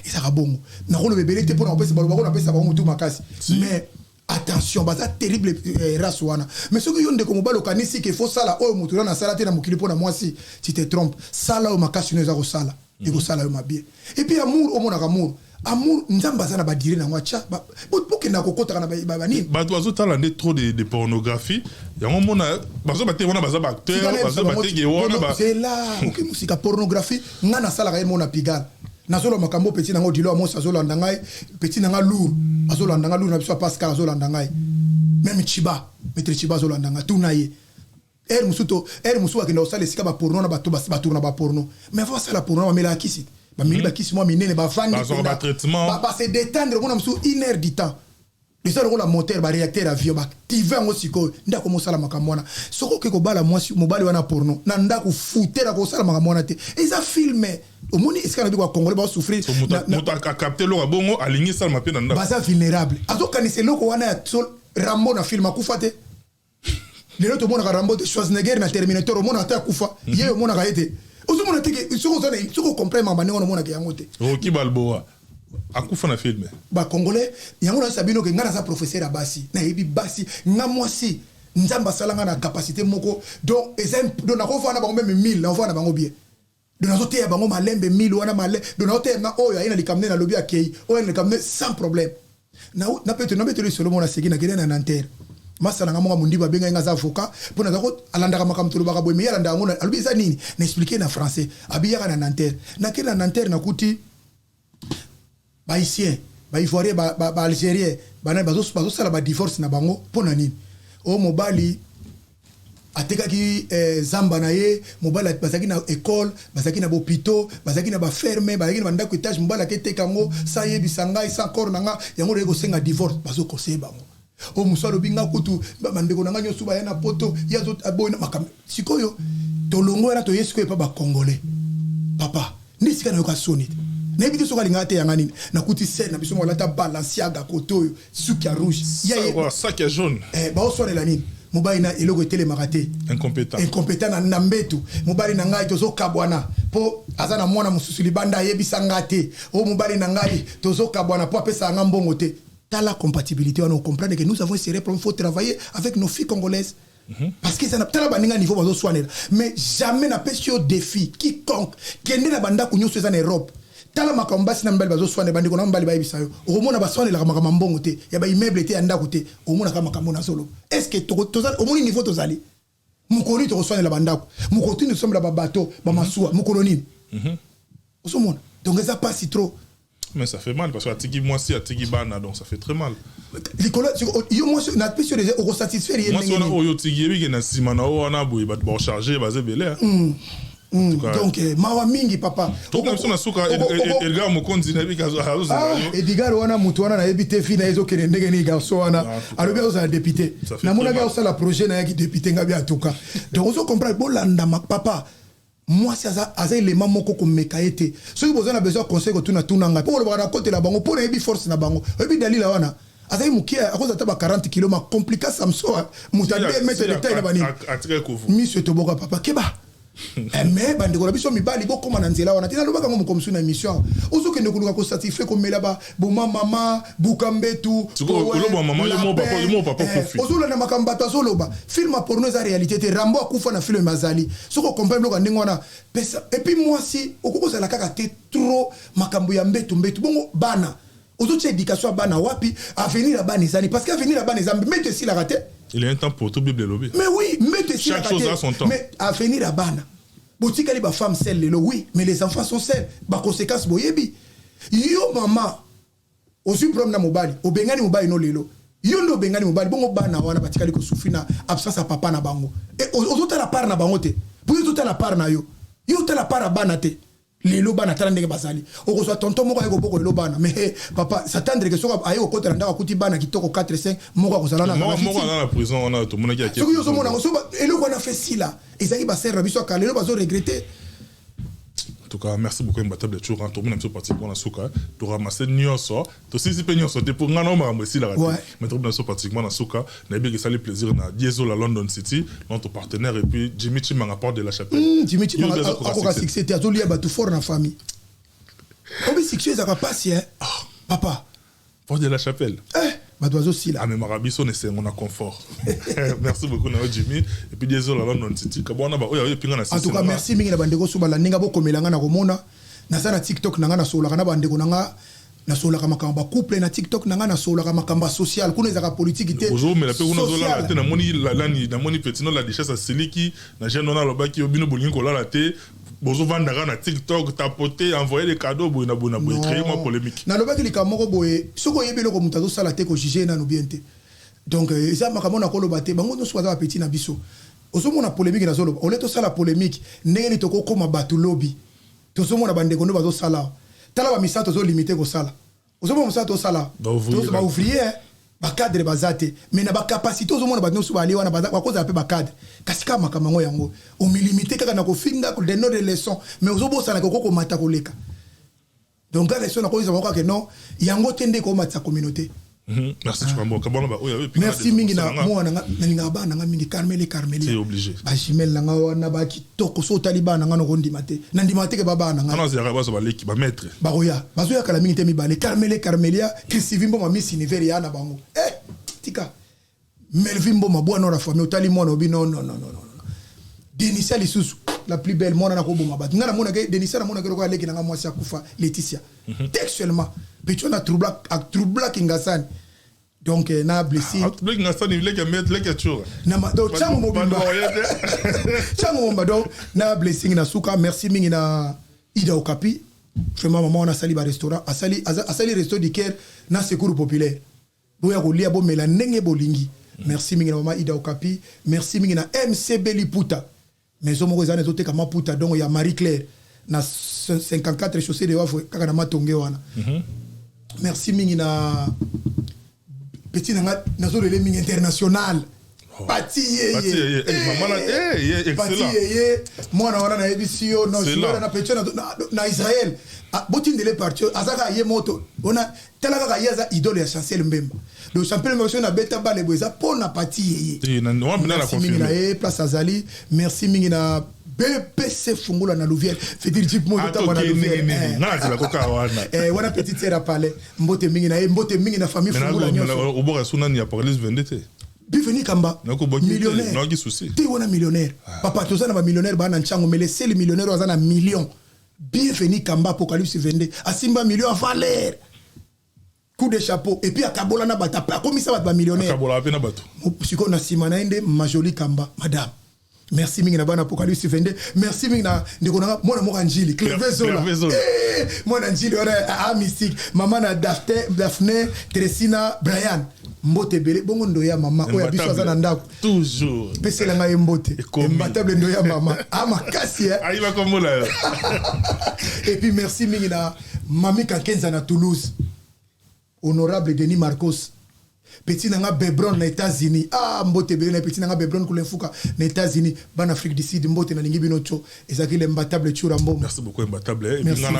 [SPEAKER 1] Ezalaka bongo. Nakoloba ebele te mpona kopesa baloba ko napesa bango motu makasi, mais attention, baza terrible race wana. Mais soki yo ndeko mobali okanisi ke faut sala oyo motu wana asala te na mokili mpo na mwasi, tu te trompe. Sala oyo makasi no eza kosala, ekosala yo mabe. Et puis amour, omonaka amour, amour Nzambe aza na badire nango atya. Bokenda kokotaka na banini.
[SPEAKER 2] Bato bazotala nde trop de pornographie. Yango mona bazoba te, wana baza baacteur, bazoba te ke wana.
[SPEAKER 1] Zela, oke mosika. Pornographie, nga nasalaka ye mona pigale. Nazoloba makambo, petit nango dilo amosi azolanda ngai, petit nanga lourd azolanda ngai, lourd na biso ya Pascal azolanda ngai, même Chiba, maître Chiba azolanda ngai. Tuna ye ere mosusu to ere mosusu bakenda kosala esika baporno na bato batourna baporno. Mais avant basala porno, bamelaka kisi, bameli bakisi mwa minene, bavandi base détendre. Omona mosusu une heure du temps eza lokola moteur, baréacteur avion baactive yango. Sikoyo nde akomosala makambo wana. Soki oke kobala mwasi mobali wana porno na ndako, futela kosala makambo wana te, eza film. Omoni esika na biko, bacongolais baosouffrir.
[SPEAKER 2] Moto acapte eloko bongo, alingi esalama mpe na ndako.
[SPEAKER 1] Baza vulnérable. Azokanisa eloko wana ya Rambo na film akufa te. Lelo tomonaka Rambo te, Schwarzenegger na Terminator omonaka te akufa. Ye omonaka ye te. Ozomona te ke soki oza, soki ocomprendre makambo ndenge wana, omonaka yango te.
[SPEAKER 2] Rocky Balboa akufa na film.
[SPEAKER 1] Bacongolais yango nayesa bino ke ngai naza professeur ya basi, nayebi basi. Nga mwasi, Nzambe asala nga na capacité moko. Donc eza, donc nakovanda bango même mille, nakovanda na bango bien. Donc nazoteya bango malembe mille wana male. Donc nazoteya nga oyo aye na likambo nde nalobi, akei oyo aye na likambo nde sans problème. Nabeteli lisolo moko. Naseki, nakende na Nanterre. Masala nga moko mondibu abengai nga, aza avocat, mpo naza alandaka makambo tolobaka boye, mais ye alandaka yango. Alobi eza nini? Na expliqué na français. Abiyaka na Nanterre. Nakende na Nanterre, nakuti bahaïtien, baivoirien, baalgérien, banani bazosala badivorce na bango. Mpo na nini? Oyo mobali atekaki zamba na ye. Mobali bazalaki na école, bazalaki na bopito, bazalaki na baferme, bazalaki na bandako étage. Mobali aketeka yango sa yebisa ngai, sa corps na nga. Yango oyo kosenga divorce, bazoconseille bango. Oyo mosu alobi: nga kutu bandeko na nga nyonso baya na poto, ye aboyi makambo. Sikoyo tolongo wana, toye sikoyo epa bacongolais. Papa, nde esika nayoka soni te. Nayebi te soki alingaka te yanga nini. Nakuti sere na biso moko alata Balenciaga, kote oyo suki ya rouge.
[SPEAKER 2] Sac ya jaune.
[SPEAKER 1] Baoswanela nini? Mobali na eloko etelemaka te.
[SPEAKER 2] Incompétent.
[SPEAKER 1] Incompétent na mbetu. Mobali na ngai tozokabwana mpo aza na mwana mosusu libanda, ayebisa nga te. Oyo mobali na ngai tozokabwana mpo apesaka nga mbongo te. Tala compatibilité wana, ocomprendre que nous avons un sérieux problème. Faut travailler avec nos filles congolaises. Parce que eza tala baninga niveau bazoswanela. Mais jamais, napesi yo défi, quiconque kende na bandako nyonso eza na Europe, tala makambo basi na mibali bazoswanela. Bandeko na mibali bayebisa yo, okomona baswanelaka makambo ya mbongo te, ya baimmeuble te, ya ndako te. Omonaka makambo nazoloba. Est ce que omoni niveau tozali? Mokolo nini tokoswanela bandako? Mokolo tini tosombela babato, bamasuwa? Mokolo nini ozomona? Donc eza pasi trop.
[SPEAKER 2] Mais ça fait mal parce que atiki mwasi, atiki bana, donc ça fait très mal.
[SPEAKER 1] Likolo yo mwasi, napesi yo déjà, okosatisfaire ye.
[SPEAKER 2] Mwasi wana oyo otiki, yebi ke na nsima na oyo wana boye bato baocharge baza ebele.
[SPEAKER 1] Donc mawa mingi, papa.
[SPEAKER 2] Tokoka biso na suka. Edgar Mokonzi, nayebi azozela yo.
[SPEAKER 1] Edgar wana, motu wana nayebi te fi na ye ezokende ndenge nini. Garçon wana alobi azozala député. Namonaki azosala projet nayaki député ngabi atuka. Donc ozo comprendre, bolanda papa. Mwasi aza elema moko komeka ye te. Soki boza na besoin conseil, kotuna, tuna ngai, mpo kolobaka nakotela bango, mpo nayebi force na bango. Oyebi Dalila wana azali mokie, akozala ata ba 40 kilo, ma compliqué. Samson, moto a 2 mètre de taille na banini, miso etoboka. Papa, keba. Mais bandeko na biso mibali, bokóma na nzela wana te. Nalobaka yango moko mosusu na émission. Ozokende koluka kosatisfaire, komela boma mama buka mbetu, ozolanda makambo bato azoloba. Film ya porno eza réalité te. Rambo akufa na film azali. Soki okomprendre biloko ya ndenge wana, pesa. Et puis mwasi okoki kozala kaka te trop makambo ya mbetu mbetu bongo. Bana, ozotia éducation ya bana wapi? Avenir ya bana ezani? Parce que avenir ya bana eza mbetu esilaka te.
[SPEAKER 2] Il y a un temps pour tout, Bible elobi.
[SPEAKER 1] Mais oui, mbetu esilaka te, mais avenir ya bana, botikali bafemme seules lelo, oui, mais les enfants sont seuls. Baconséquence boyebi. Yo mama ozwi problème na mobali, obengani mobali no lelo, yo nde obengani mobali bongo, bana wana batikali kosouffrir na absence ya papa na bango. Ozotala part na bango te, po yo ozotala part na yo, yo otala part ya bana te. Lelo bana, tala ndenge bazali. Okozwa tonton moko aye koboko lelo bana, mais papa, s'attendre ke soki aye kokotela ndako, akuti bana kitoko 4 5, moko akozala.
[SPEAKER 2] Na
[SPEAKER 1] soki yo ozomona yango, eloko wana fe sila. Ezalaki basere na biso ya kala, lelo bazoregretter.
[SPEAKER 2] En tout cas, merci beaucoup, Imbattable Tshoura. Tourne biso pratiquement na suka. To ramasser nyonso. To sisi pe nyonso te pour ngana makambo esilaka te. Mais tourne biso pratiquement na suka. Nayebi que ça plaisir na Diesel à London City, notre partenaire, et puis Jimmy Chimanga, porte de la Chapelle.
[SPEAKER 1] Jimmy Chimanga akoka succès te, azolia bato fort na famille. Obi succès ezaka pasi, hein. Papa.
[SPEAKER 2] Porte de la Chapelle.
[SPEAKER 1] Eh, bato bazosila.
[SPEAKER 2] Amemaka biso na esengo, na confort. Merci beaucoup na yo Jimmy, et puis Diesel à London City. Kabwana ba oyo pinga na.
[SPEAKER 1] En tout cas, merci mingi na bandeko so balandi nga. Bokomela nga na komona naza na TikTok na nga, nasololaka na bandeko na nga, nasololaka makambo bacouple na TikTok na nga, nasololaka makambo ya social. Kuna ezalaka politike te.
[SPEAKER 2] Ozomela mpe kuna, ozolala te. Namoni lani, namoni petino la duchesse asiliki na jeune wana, alobaki yo bino bolingi kolala te, bozovandaka na TikTok, tapoter, envoyer des cadeaux, boye na boye na boye, créer mwa polémique.
[SPEAKER 1] Nalobaki likambo moko boye: soki oyebi eloko moto azosala te, kojuge nanu bien te. Donc eza makambo nakoloba te. Bango nyonso baza bapeti na biso. Ozomona polémique nazoloba, ole tosala polémique ndenge nini? Tokokóma bato lobi, tozomona bandeko nde bazosala. Tala bamisala tozolimite kosala. Ozomona mosala tosala, baouvrier, bacadre baza te, mais na bacapacité ozomona bato nyonso bali wana bakozala mpe bacadre. Kasi kaka makambo yango yango omilimite kaka na kofinga, donner de leçon, mais ozobosanaka okokomata koleka. Donc kaka leçon nakoyisa bango kaka non, yango te nde komatisa communauté.
[SPEAKER 2] Merci.
[SPEAKER 1] Merci mingi na mwana nga, nalingaka bana nanga mingi, Carmele, Carmelia, bajumelle nanga wana bakitoko. So otali bana nanga, nokondima te, nandima te ke babana nanga. Bakoya, bazoyakala mingi te, mibale, Carmele, Carmelia, Christivi Mboma, Miss Univers ya na bango. Eh, tika Melvi Mboma, bwana na famille. Otali mwana obi non, non, non, non, non. Denisia lisusu, la plus belle mwana, nakoboma bato. Nga namonaka Denisia, namonaka eloko aleki nanga mwasi akufa, Laetitia, textuellement petit wana atroublaki ngasani. Donc na blessure. Donc ntango mobimba, ntango mobimba. Donc na blessing na suka. Merci mingi na Ida Okapi, vraiment mama wana asali barestaurant, asali Resto du Caire na Secours Populaire. Boya kolia, bomela ndenge bolingi. Merci mingi na mama Ida Okapi. Merci mingi na MCB Liputa, maison moko eza na ezoteka maputa, donc ya Marie Claire, na 54 chaussée de Wavre, kaka na Matonge wana. Merci mingi na petit na nga, nazolele mingi, international Pati Yeye. Pati Yeye, mwana wana nayebisi yo na petit na Israel, botindele parti, aza kaka ye moto ona. Tala kaka ye, aza idole ya Chancel Mbemba. Donc Chancel Mbemba, soki nabeta bale boye, eza mpo na Pati Yeye. Merci mingi na ye place azali. Merci mingi na BPC Fungula na Louvière, c'est-à-dire jeep moko ezotambola na Louvière wana, petite sœur ya palais. Mbote mingi na ye, mbote mingi na famille Fungula nyonso.
[SPEAKER 2] Oboka sunani ya Apocalypse 22 te.
[SPEAKER 1] Bienvenu Kamba, millionnaire te wana, millionnaire ah. Papa, toza na bamillionnaire baa na ntyango, mais le seul millionnaire oyo aza na million, Bienvenu Kamba, Apocalypse 22, asimba million avant l'heure. Coup de chapeau. Et puis akabola na bato, akomisa bato bamillionnaire.
[SPEAKER 2] Akabola mpe na bato.
[SPEAKER 1] Sikoyo na nsima na ye nde Majoli Kamba, madame. Merci mingi na bana Apocalypse 22. Merci mingi na ndeko nanga, mwana moko ya Njili, Cleve Zola. Eh, mwana Njili wana a mystique, mama na Daphne, Tresina, Brian, mbote ebele. Bongo ndo ya mama oyo ya biso aza na ndako.
[SPEAKER 2] Toujours.
[SPEAKER 1] Pesela ngai ye mbote. Imbattable, ndo ya mama a makasi, eh.
[SPEAKER 2] Ayiba kombo na yo.
[SPEAKER 1] Et puis merci mingi na Mami Kankenza na Toulouse, honorable Denis Marcos, petit na nga Bebron na États-Unis. Ah, mbote ebele na petit na nga Bebron Kulenfuka na États-Unis. Bana Afrique du Sud, mbote, nalingi bino tio. Ezalaki l'imbattable Tshoura Mboma.
[SPEAKER 2] Merci beaucoup, imbattable. Et puis nga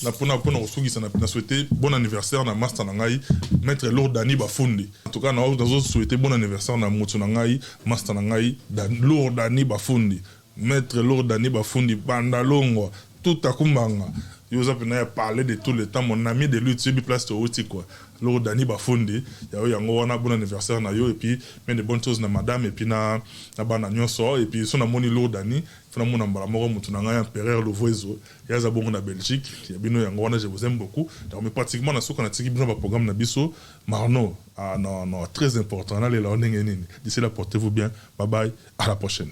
[SPEAKER 2] na mpona kosukisa, na souhaité bon anniversaire na master na ngai, maître Lourdani Bafundi. En tout cas, nazo souhaité bon anniversaire na moto na ngai, master na ngai Lourdani Bafundi, maître Lourdani Bafundi Bandalongwa, tout akumbanga yo oza mpena ya parler de tout le temps, mon ami de lui. Toyebi place touti quoi. Lourdani Bafundi yayo yango wana, bon anniversaire na yo et puis plein de bonnes choses na madame et puis na bana nyonso. Et puis so namoni Lourdani, fo namona mbala moko motu na ngai, empereur Lovoezo, ye aza bongo na Belgique. Ya bino yango wana, je vous aime beaucoup. Donc, mais pratiquement na suka, natiki bino baprogramme na biso Marno. Ah non non, très important, nalela o ndenge nini. D'ici là, portez-vous bien, bye bye, à la prochaine.